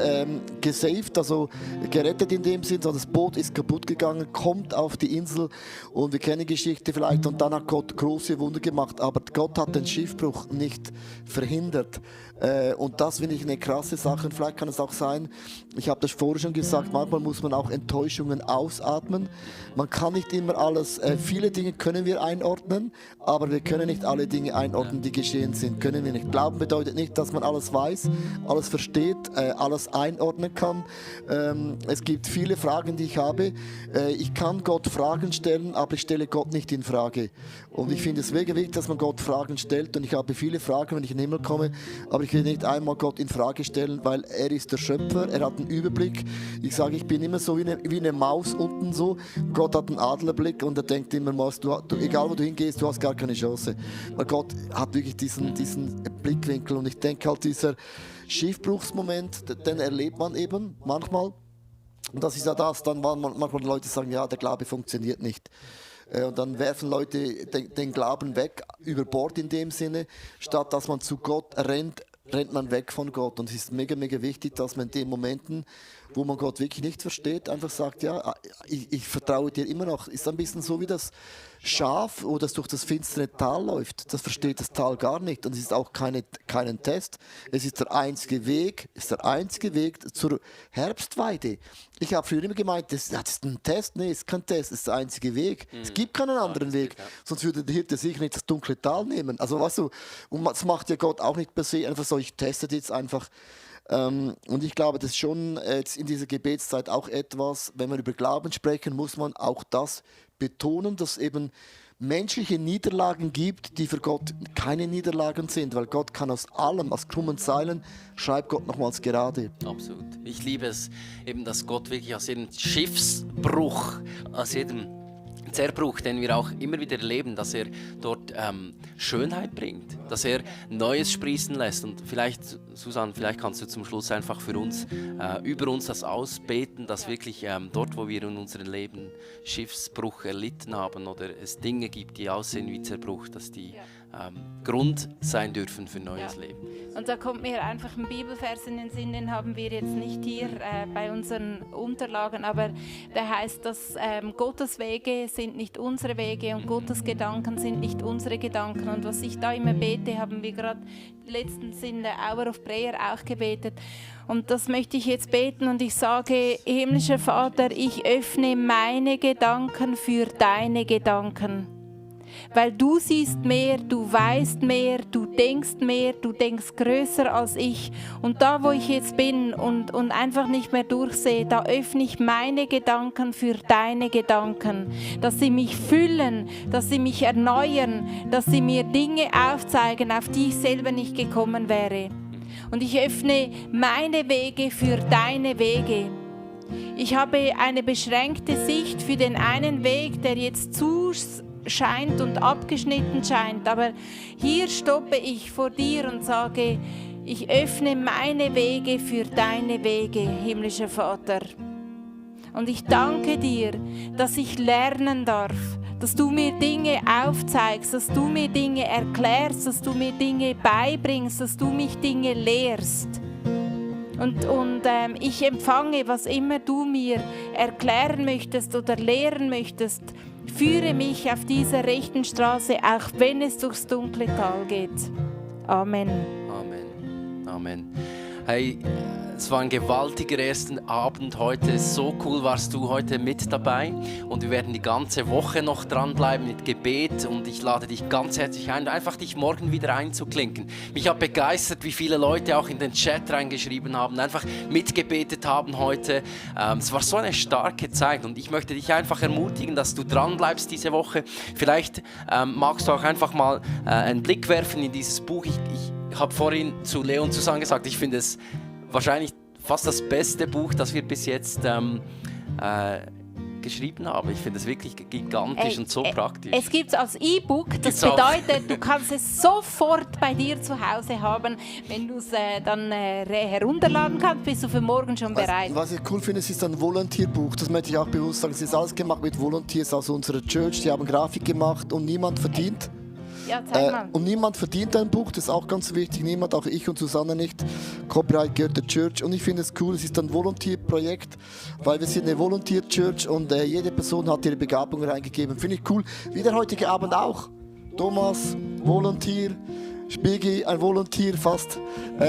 Speaker 2: gesaved, also gerettet in dem Sinn, sondern das Boot ist kaputt gegangen, kommt auf die Insel und wir kennen die Geschichte vielleicht und dann hat Gott große Wunder gemacht, aber Gott hat den Schiffbruch nicht verhindert. Und das finde ich eine krasse Sache. Und vielleicht kann es auch sein, ich habe das vorher schon gesagt, manchmal muss man auch Enttäuschungen ausatmen. Man kann nicht immer alles, viele Dinge können wir einordnen, aber wir können nicht alle Dinge einordnen, die geschehen sind. Können wir nicht. Glauben bedeutet nicht, dass man alles weiß, alles versteht, alles einordnen kann. Es gibt viele Fragen, die ich habe. Ich kann Gott Fragen stellen, aber ich stelle Gott nicht in Frage. Und ich finde es mega wichtig, dass man Gott Fragen stellt. Und ich habe viele Fragen, wenn ich in den Himmel komme, aber ich will nicht einmal Gott in Frage stellen, weil er ist der Schöpfer, er hat einen Überblick. Ich sage, ich bin immer so wie eine Maus unten so. Gott hat einen Adlerblick und er denkt immer, egal wo du hingehst, du hast gar keine Chance. Weil Gott hat wirklich diesen Blickwinkel. Und ich denke halt, dieser Schiffbruchsmoment, den erlebt man eben manchmal. Und das ist ja das, dann manchmal Leute sagen, ja, der Glaube funktioniert nicht. Und dann werfen Leute den Glauben weg, über Bord in dem Sinne, statt dass man zu Gott rennt man weg von Gott. Und es ist mega, mega wichtig, dass man in den Momenten, wo man Gott wirklich nicht versteht, einfach sagt, ja, ich vertraue dir immer noch. Ist ein bisschen so wie das Schaf, wo das durch das finstere Tal läuft. Das versteht das Tal gar nicht. Und es ist auch keinen Test. Es ist der einzige Weg zur Herbstweide. Ich habe früher immer gemeint, das ist ein Test. Nee, es ist kein Test, es ist der einzige Weg. Es gibt keinen anderen Weg. Sonst würde der Hirte sicher nicht das dunkle Tal nehmen. Also weißt du, und das macht ja Gott auch nicht per se. Einfach so, ich teste jetzt einfach. Und ich glaube, das ist schon jetzt in dieser Gebetszeit auch etwas, wenn wir über Glauben sprechen, muss man auch das betonen, dass es eben menschliche Niederlagen gibt, die für Gott keine Niederlagen sind, weil Gott kann aus allem, aus krummen Seilen, schreibt Gott nochmals gerade.
Speaker 1: Absolut. Ich liebe es eben, dass Gott wirklich aus jedem Schiffsbruch, aus jedem Zerbruch, den wir auch immer wieder erleben, dass er dort Schönheit bringt, dass er Neues sprießen lässt. Und vielleicht, Susanne, vielleicht kannst du zum Schluss einfach für uns, über uns das ausbeten, dass wirklich dort, wo wir in unserem Leben Schiffsbruch erlitten haben oder es Dinge gibt, die aussehen wie Zerbruch, dass die Grund sein dürfen für neues Leben.
Speaker 3: Und da kommt mir einfach ein Bibelvers in den Sinn, den haben wir jetzt nicht hier bei unseren Unterlagen, aber der heißt, dass Gottes Wege sind nicht unsere Wege und Gottes Gedanken sind nicht unsere Gedanken. Und was ich da immer bete, haben wir gerade letztens in der Hour of Prayer auch gebetet. Und das möchte ich jetzt beten und ich sage, himmlischer Vater, ich öffne meine Gedanken für deine Gedanken. Weil du siehst mehr, du weißt mehr, du denkst größer als ich. Und da, wo ich jetzt bin und einfach nicht mehr durchsehe, da öffne ich meine Gedanken für deine Gedanken. Dass sie mich füllen, dass sie mich erneuern, dass sie mir Dinge aufzeigen, auf die ich selber nicht gekommen wäre. Und ich öffne meine Wege für deine Wege. Ich habe eine beschränkte Sicht für den einen Weg, der jetzt scheint und abgeschnitten scheint, aber hier stoppe ich vor dir und sage, ich öffne meine Wege für deine Wege, himmlischer Vater. Und ich danke dir, dass ich lernen darf, dass du mir Dinge aufzeigst, dass du mir Dinge erklärst, dass du mir Dinge beibringst, dass du mich Dinge lehrst. Und ich empfange, was immer du mir erklären möchtest oder lehren möchtest. Führe mich auf dieser rechten Straße, auch wenn es durchs dunkle Tal geht. Amen.
Speaker 1: Amen. Amen. Hey, es war ein gewaltiger erster Abend heute. So cool warst du heute mit dabei. Und wir werden die ganze Woche noch dranbleiben mit Gebet. Und ich lade dich ganz herzlich ein, einfach dich morgen wieder einzuklinken. Mich hat begeistert, wie viele Leute auch in den Chat reingeschrieben haben, einfach mitgebetet haben heute. Es war so eine starke Zeit. Und ich möchte dich einfach ermutigen, dass du dranbleibst diese Woche. Vielleicht magst du auch einfach mal einen Blick werfen in dieses Buch. Ich habe vorhin zu Leo und Susanne gesagt, ich finde es wahrscheinlich fast das beste Buch, das wir bis jetzt geschrieben haben. Ich finde es wirklich gigantisch und so praktisch.
Speaker 3: Es gibt es als E-Book. Das
Speaker 1: Gibt's auch.
Speaker 3: bedeutet, du kannst es sofort bei dir zu Hause haben. Wenn du es dann herunterladen kannst, bist du für morgen schon bereit.
Speaker 2: Was ich cool finde, es ist ein Volontierbuch. Das möchte ich auch bewusst sagen. Es ist alles gemacht mit Volunteers aus unserer Church. Die haben Grafik gemacht und niemand verdient.
Speaker 3: Ja, zeig mal.
Speaker 2: Und niemand verdient ein Buch, das ist auch ganz wichtig. Niemand, auch ich und Susanne nicht. Copyright gehört der Church. Und ich finde es cool, es ist ein Volunteer-Projekt, weil wir sind eine Volunteer-Church und jede Person hat ihre Begabung reingegeben. Finde ich cool. Wie der heutige Abend auch. Thomas, Volunteer. Spigi, ein Volunteer fast,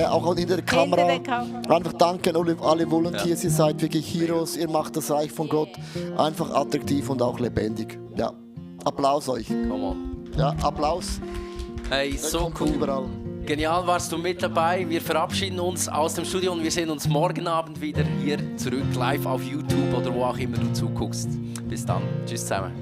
Speaker 2: auch hinter der Kamera. Einfach danke an alle Volunteers, ihr seid wirklich Heroes, ihr macht das Reich von Gott einfach attraktiv und auch lebendig. Ja, Applaus euch.
Speaker 1: Come on.
Speaker 2: Ja, Applaus.
Speaker 1: Hey, so
Speaker 2: Kommt von
Speaker 1: cool.
Speaker 2: überall.
Speaker 1: Genial warst du mit dabei. Wir verabschieden uns aus dem Studio und wir sehen uns morgen Abend wieder hier zurück live auf YouTube oder wo auch immer du zuguckst. Bis dann. Tschüss zusammen.